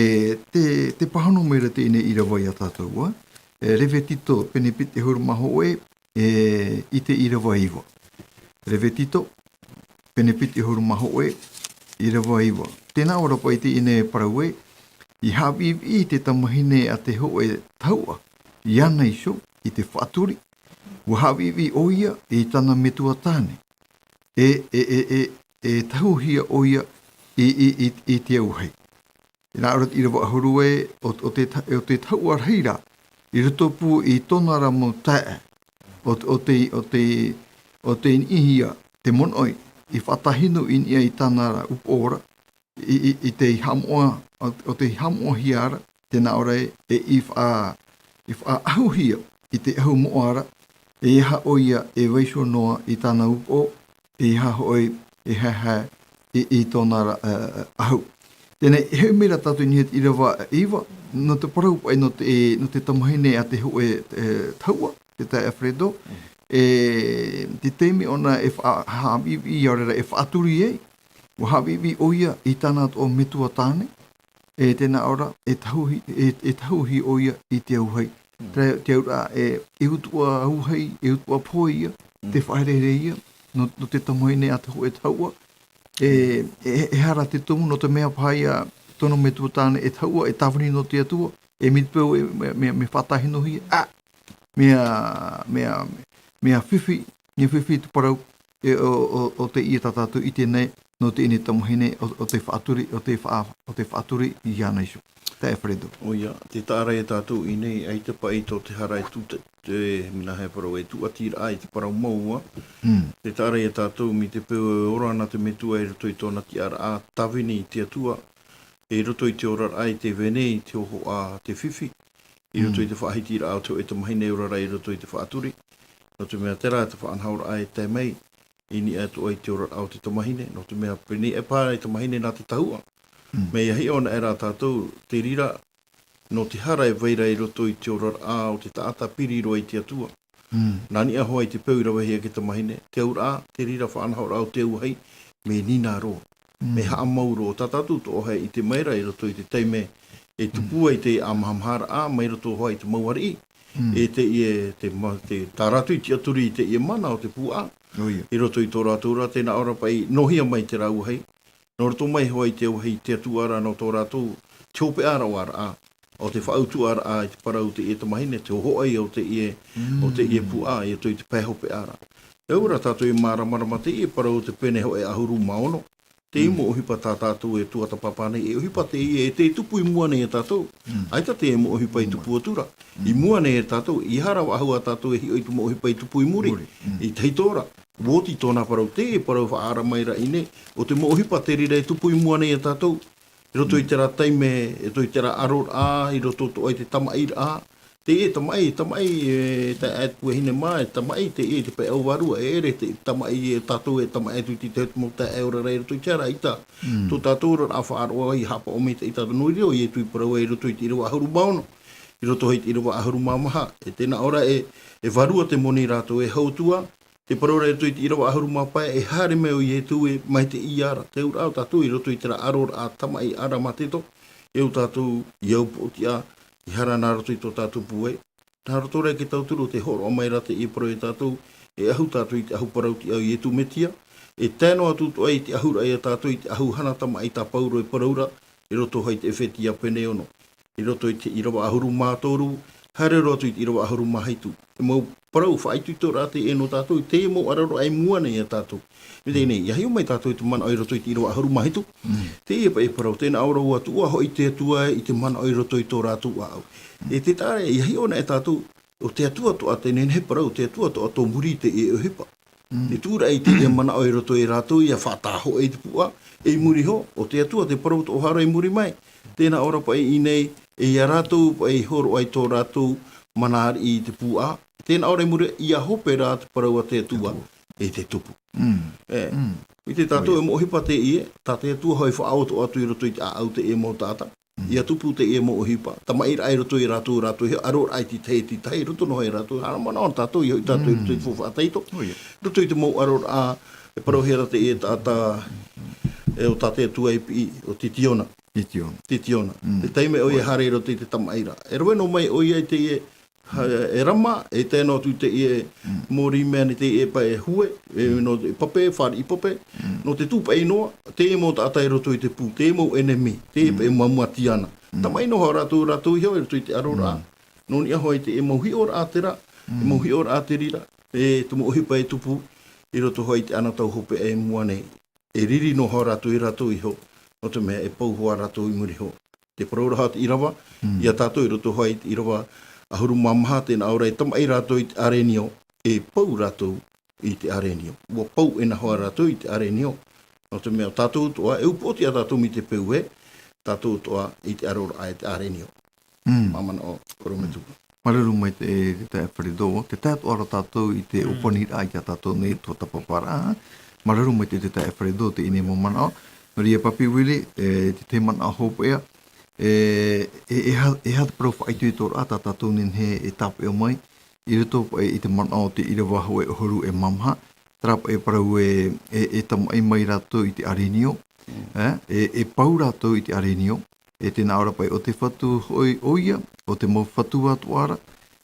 tē, tē pāhono mai ra teie ʻīrava ia tātou, ā? E, Levitiko pene piti ʻahuru mā hōʻē, e, i te ʻīrava iva. Levitiko, pene piti ʻahuru mā hōʻē, ʻīrava iva. Tē nā ʻō ra paʻi teie parau ē, ʻia haʻaviʻiviʻi te tamahine a te hōʻē tahuʻa, iāna iho, i te faʻaturi, ʻua haʻaviʻiviʻi ʻoia i tāna metua tāne. E, e, e, e, e tahuhia ʻoia i, i, i, i te auahi. Nā ʻō ra te ʻīrava ʻahuru ē, ʻo, ʻo te ta-, ʻo te tahuʻa rahi ra, i roto pū i tōna ra mau taeaʻe, ʻo, ʻo te, ʻo te, ʻo tei niʻihia te monoʻi, i faʻatāhinu i niʻa i tāna ra upoʻo ra, i, i, i te haʻamoʻa, ʻo, ʻo tei haʻamoʻahia ra, tē nā ʻō ra ē, e, i faʻa-, i faʻaʻahuhia i te ʻahu moʻa ra, e aha ʻoia e vaiiho noa i tāna upoʻo, e aha hoʻi e haehae i, i tōna ra, ā, ā, ʻahu. Teie nei, e hoʻi mai ra tātou i niʻa i te ʻīrava iva, nō te parau paʻi nō te, nō te tamahine a te hōʻē, e, tahuʻa, te taeaʻe Alfredo, e, te taime ʻōna e faʻa-, haʻaviʻiviʻi, ʻaore ra e faʻaturi ai, ʻua haʻaviʻiviʻi ʻoia i tāna atoʻa metua tāne, e tēnā ʻō ra, e tahuhi, e, e tahuhi ʻoia i te auahi. Te, te auraʻa, e, e utuʻa auahi, e utuʻa pohe ia, te faʻaherehere ia, nō, nō te tamahine a te hōʻē tahuʻa. E, e, e hara te tumu, nō te mea paha ia tōna metua tāne e tahuʻa, e tāvini nō te Atua, e mai te peu e, me, me, me faʻatāhinohia, ā, mea, mea, mea fifi, mea fifi te parau, e, o, o, o teie tā tātou i ʻite nei, nō teie nei tamahine, o, o te faʻaturi, o te faʻa-, o te faʻaturi iāna iho. Taeaʻe Fredo. ʻOia, tē taʻa ra ia tātou i ʻō nei, ʻaita paʻi tō te hara e tū te, te, mea nā hea parau, e tūʻati ra i te parau mau ā. Mm. Tē taʻa ra ia tātou mai te peu e ora ana te metua i roto i tōna tiʻaraʻa tāvini i te Atua, i roto i te oraraʻa i te vene, i te hōhoʻa, te fifi, i roto i te faʻahitiraʻa o te hōʻē tamahine e ora ra i roto i te faʻaturi. Nō te mea terā te faʻanahoraʻa e tae mai, i niʻa atoʻa i te oraraʻa o te tamahine, nō te mea pēnei e paha e tamahine nā te tahuʻa. Mm. Mea hiʻo ana rā tātou, te reira, nō te hara e vai ra i roto i te oraraʻa o te taʻata piri roa i te Atua. Mm. Nā niʻa hoʻi i te peu i ravehia e te tamahine, te auraʻa, te reira faʻanahoraʻa o te auahi, mea nīnā roa. Mm. Mea haʻamau roa, tā tātou atoʻa e ʻite mai ra i roto i te taime e tupu ai te ʻāmahamaharaʻa, mai roto hoʻi i te mau ariʻi. Mm. E teie, te ma-, te, tā rātou i tiʻaturi i teie mana o te puaʻa. ʻOia. I roto i tō rātou ra, tēnā ʻō ra paʻi, nohia mai terā auahi. Nō roto mai hoʻi i te auahi i te Atua ra, nō tō rātou, te hopeʻa ra ʻoia ra, o te faʻautuʻaraʻa i te parau o teie tamahine, te hōhoʻa o teie, o teie puaʻa, i roto i te pae hopeʻa ra. E ʻua tātou e māramarama teie parau o te pene hoʻi ʻahuru mā ono. Te mau ʻohipa tā tātou e tuatāpapa nei, e ʻohipa teie, e tē tupu i mua nei ia tātou. Mm. ʻAita te mau ʻohipa i tupu atu ra. Mm. I mua nei ia tātou, ʻeiaha rā faʻahou tātou e hiʻo i te mau ʻohipa i tupu i muri. Muri. Mm. I tahito ra, ʻua oti tōna parau, te parau faʻaara mai ra i ʻō nei, o te mau ʻohipa te reira e tupu i mua nei ia tātou. I roto i terā taime, i roto i terā ʻaroraʻa, i roto atoʻa i te tamaʻiraʻa. Teie tamaʻi, tamaʻi, e, taeaʻe tuahine mā, e tamaʻi, teie te pae ʻau vārua, e ʻere te tamaʻi, e tātou e tamaʻi atu i te tahi o te mau taeaʻe e ora ra i roto i te ara, ʻaita. Mm. Tō tātou oraraʻa faʻaroʻo i haʻapaʻo mai te, i tātou nō reira, ʻo Ietu i parau ai i roto i te ʻīrava ʻahuru mā ono, i roto i te ʻīrava ʻahuru mā maha, e tēnā ʻō ra e, e vārua te moni rātou e hau atu ā, te parau ra i roto i te ʻīrava ʻahuru mā pae, e haere mai ʻo Ietu e mai te ʻīrava, te auraʻa o tātou i roto i terā ʻaroraʻa tamaʻi ʻāramatito, e ʻo tātou i au pōtiʻa, i hara nā roto i tō tātou pūai. Nā roto rā i te tauturu o te hōroʻa mai ra teie parau ia tātou, e ʻahu tātou i te ʻahu parautiʻa o Ietu Metia, e tae noa atu atoʻa i te ʻahuraʻa ia tātou i te ʻahu hana tamaʻi tā Pauro e parau ra, i roto hoʻi i te Efetia pene ono. I roto i te ʻīrava ʻahuru mā toru, haere roa atu i te ʻīrava ʻahuru mā hitu. E mau parau faʻaitoitoraʻa teie nō tātou, i te mau ʻaroraʻa i mua nei ia tātou. Mai teie nei, ʻia hiʻo mai tātou i te manaʻo i roto i te ʻīrava ʻahuru mā hitu. Mm. Teie paʻi parau, tēnā ʻō ra, ʻua tuʻu hoʻi te Atua i te manaʻo i roto i tō rātou ʻāʻau. E te taʻa, ʻia hiʻo ana e tātou, ʻo te Atua atoʻa te nehenehe parau, ʻo te Atua atoʻa tō muri i teie ʻohipa. Mm. E tuʻu ra i teie manaʻo i roto ia rātou, ʻia faʻataʻa hoʻi i te puaʻa, e i muri iho, ʻo te Atua te parau atoʻa i muri mai. Tēnā ʻō ra paʻi i ʻō nei, e ia rātou paʻi i hōroʻa i tō rātou mana ariʻi i te puaʻa. Tēnā ʻō ra i muri, ʻia hope rā te parau a te Atua, e te tupu. Mm. E, mm, i te tātou e mau ʻohipa teie, tā te Atua hoʻi e faʻaʻoto atu i roto i te ʻāʻau teie mau taʻata. Mm. ʻIa tupu teie mau ʻohipa. Tamaʻiraʻa i roto ia rātou, rātou e ʻaroraʻa i te tahi, te tahi, i roto noa ia rātou, haere manaʻo tātou, i hoʻi tātou i roto i te faufaʻa tahito. ʻOia. Roto i te mau ʻaroraʻa, e parauhia ra teie taʻata, e ʻo tā te Atua i piʻi, ʻo Titiona. Titiona. Titiona. Mm. Te taime ʻoia e haere i roto i te tamaʻiraʻa. E rave noa mai ʻoia i teie, ha, e rama, e tae noa atu teie, mm, mōrī mea nei teie paʻi hue, e, mm, nō te pape, fāriʻi pape, mm, nō te tūpaʻi noa, teie mau taʻata i roto i te pū, teie mau ʻenemi, teie, mm, paʻi mau matiana. Mm. Tamaʻi noa hoʻi rātou, rātou iho i roto i te ʻaroraʻa. Mm. Nō niʻa hoʻi teie mau hiʻoraʻa terā, mm, mau hiʻoraʻa te reira, e te mau ʻohipa e tupu, i roto hoʻi i te anotau hopeʻa i mua nei. E riri noa hoʻi rātou ia rātou iho, nō te mea e pau hoʻi rātou i muri iho. Te parau ra hoʻi te ʻīrava, mm, ia tātou i roto hoʻi i te ʻīrava ʻahuru mā maha, tēnā ʻō ra e tamaʻi rātou i te ʻarenio, e pau rātou i te ʻarenio. ʻUa pau ʻē noa hoʻi rātou i te ʻarenio. Nō te mea ʻo tātou atoʻa, e upoʻotiʻa tātou mai te peu ē, tātou atoʻa i te ʻaroraʻa e te ʻarenio. Mm. Māmanaʻo, ʻorometua. Māuruuru maitaʻi, e, te taeaʻe Fredo, tē tae atoʻa ra tātou i te, mm, ʻōpaniraʻa i tā tātou nei tuatāpaparaʻa. Māuruuru maitaʻi, e, te taeaʻe Fredo, teie nei mau manaʻo. Nō reira, Papi Willie, e, te, te manaʻo hopeʻa, e, e, e aha, e aha te parau faʻaitoitoraʻa tā tātou nehenehe e tāpeʻa mai, i roto paʻi i te manaʻo o te ʻīrava hōʻē ʻahuru e mā maha, terā paʻi parau e, e, e tamaʻi mai rātou i te ʻarenio, mm, e, e, e pau rātou i te ʻarenio, e tē nā ʻō ra paʻi ʻo te Fatu hoʻi ʻoia, ʻo te mau Fatu atoʻa ra,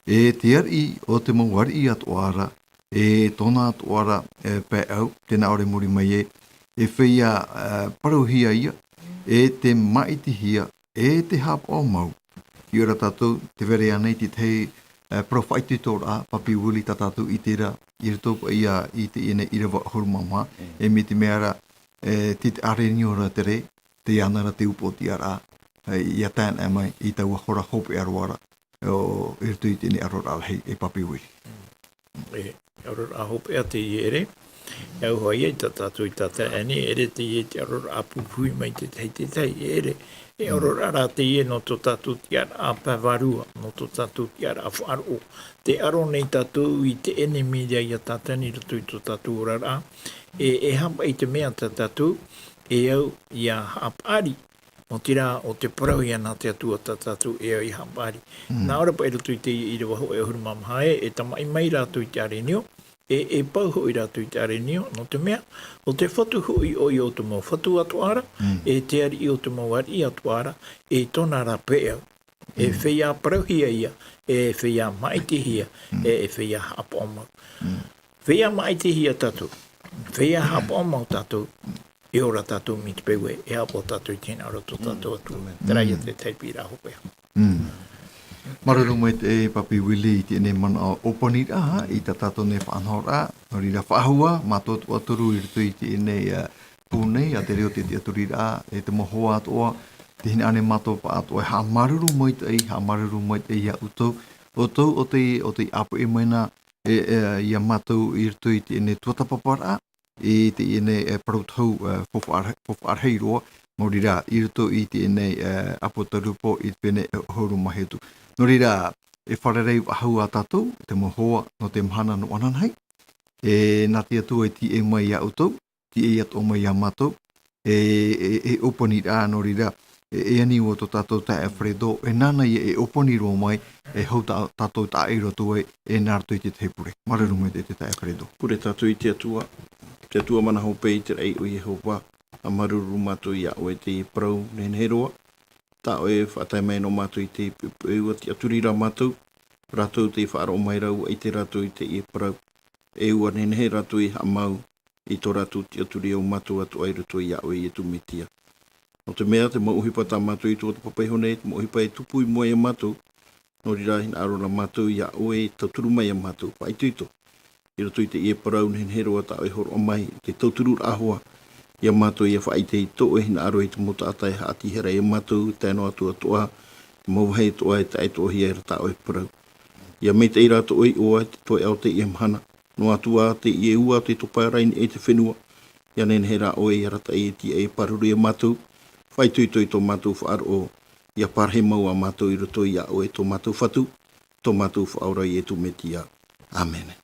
e te ariʻi o te mau ariʻi atoʻa ra, e tōna atoʻa ra, e pae au, tē nā ʻō ra i muri mai ē, e feiā, e, parauhia ïa, e te māʻitihia, e te haʻapaʻo mau. Io ra tātou, tē vai ra ānei te tahi, e, parau faʻaitoitoraʻa, Papi Willie, tā tātou i ʻite ra, i roto paʻi ïa i teie nei ʻīrava ʻahuru mā maha, e mai te mea ra, e, te, te ʻārenio ra te rē, teie ānei ra te upoʻotiʻaraʻa, e, ʻia tae mai i taua hora hopeʻa roa ra, ʻo, i roto i teie nei ʻaroraʻa rahi, e Papi Willie. E, ʻaroraʻa hopeʻa teie ʻere, e auaha ïa i tā tātou i tātara ānei, ʻere teie te ʻaroraʻa pupuhi mai te tahi, te tahi, ʻere, e ʻaroraʻa rā teie nō tō tātou tiʻaraʻa pae vārua, nō tō tātou tiʻaraʻa faʻaroʻo, tē ʻaro nei tātou i te ʻenemi ra ʻia Tātana i roto i tō tātou oraraʻa, e, e haʻapaʻo i te mea tā tātou, e au ʻia haʻapaʻari, nō te rā, ʻo te parauhia nā te Atua tā tātou e au ʻia haʻapaʻari. Nā ʻō ra paʻi i roto i teie ʻīrava hoʻi ʻahuru mā maha ē, e tamaʻi mai rātou i te ʻārenio, e, e pau hoʻi rātou i te ʻārenio, nō te mea, ʻo te Fatu hoʻi ʻoia o te mau Fatu atoʻa ra, e te ariʻi o te mau ariʻi atoʻa ra, e tōna ra pae au. E feiā parauhia ïa, e feiā māʻitihia, e, e feiā haʻapaʻo mau. Feiā māʻitihia tātou, feiā haʻapaʻo mau tātou, e ora tātou mai te peu ē, e haʻapaʻo tātou i te hinaʻaro o tō tātou Atua. Terā ïa te tahi piʻiraʻa hopeʻa. Māuruuru maitaʻi Papi Willie i teie nei manaʻo ʻōpaniraʻa, i tā tātou nei faʻanahoraʻa, nō reira faʻahou ā, mātou atoʻa toru i roto i teie nei, e, pū nei, a te reo te tiʻaturiraʻa, e te mau hoa atoʻa, te hinaʻaro nei mātou pāʻatoʻa, e haʻamāuruuru maitaʻi, haʻamāuruuru maitaʻi iā ʻoutou, ʻoutou ʻo tē, ʻo tē ʻāpeʻe mai na, e, e, iā mātou i roto i teie nei tuatāpaparaʻa, i teie nei, e, parau tohu, e, faufaʻa-, faufaʻa rahi roa, nō reira, i roto i teie nei, e, ʻApotarupo i te pene e ʻahuru mā hitu. Nō reira, e fārerei faʻahou ā tātou, te mau hoa, nō te mahana nō ananahi, e, nā te Atua e tīaʻi mai iā ʻoutou, tīaʻi atoʻa mai iā mātou, e, e, e ʻōpaniraʻa nō reira, e, e ani ua tō tātou taeaʻe Fredo, e nāna ïa e ʻōpani roa mai, e hou tā, tātou taʻaʻe roa atu ai, e nā roto i te tahi pure. Māuruuru maitaʻi te taeaʻe Fredo. Pure tātou i te Atua, te Atua mana hopeʻa i te raʻi o Iehova, ʻa māuruuru mātou iā ʻoe i teie parau nehenehe roa, tā ʻoe e faʻatae mai nō mātou i te peu, peu ua tiʻaturi ra mātou, rātou tē faʻaroʻo mai ra ua ʻite rātou i teie parau, e ua nehenehe rātou e haʻamau, i tō rātou tiʻaturi o mātou atoʻa i roto iā ʻoe Iesu Mesia. Nō te mea, te mau ʻohipa tā mātou i tuatāpapa iho nei, te mau ʻohipa e tupu i mua iā mātou, nō reira, hinaʻaro na mātou iā ʻoe e tauturu mai iā mātou, faʻaitoito. I roto i teie parau nehenehe roa tā ʻoe e hōroʻa mai, te tautururaʻa hoʻi, iā mātou ʻia faʻaʻite i tō ʻoe hinaʻaro i te mau taʻata e haʻatīhara iā mātou, tae noa atu atoʻa, te mau vāhi atoʻa e taʻetoʻohia ra tā ʻoe parau. ʻIa maitaʻi rātou ʻoe iʻoa i te toeʻa o teie mahana, noa atu ā teie ua o te topa ra i niʻa i te fenua, ʻia nehenehe rā ʻoe ʻia arataʻi e tīaʻi e pāruru iā mātou, faʻaitoito i tō mātou faʻaroʻo, ʻia parahi mau ā mātou i roto iā ʻoe tō mātou Fatu, tō mātou Faʻaora Iesu Mesia. ʻĀmene.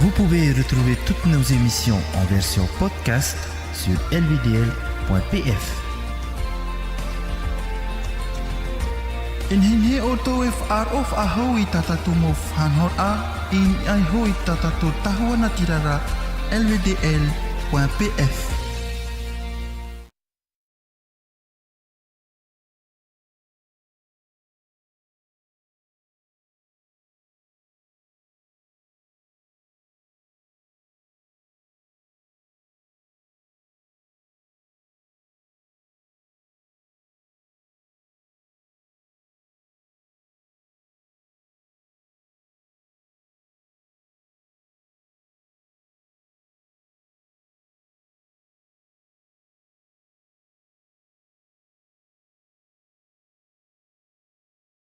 Vous pouvez retrouver toutes nos émissions en version podcast sur L V D L point P F. E nehenehe ʻoutou e faʻaroʻo faʻahou i tā tātou mau faʻanahoraʻa, i niʻa iho i tā tātou tahua natirara, L V D L point P F.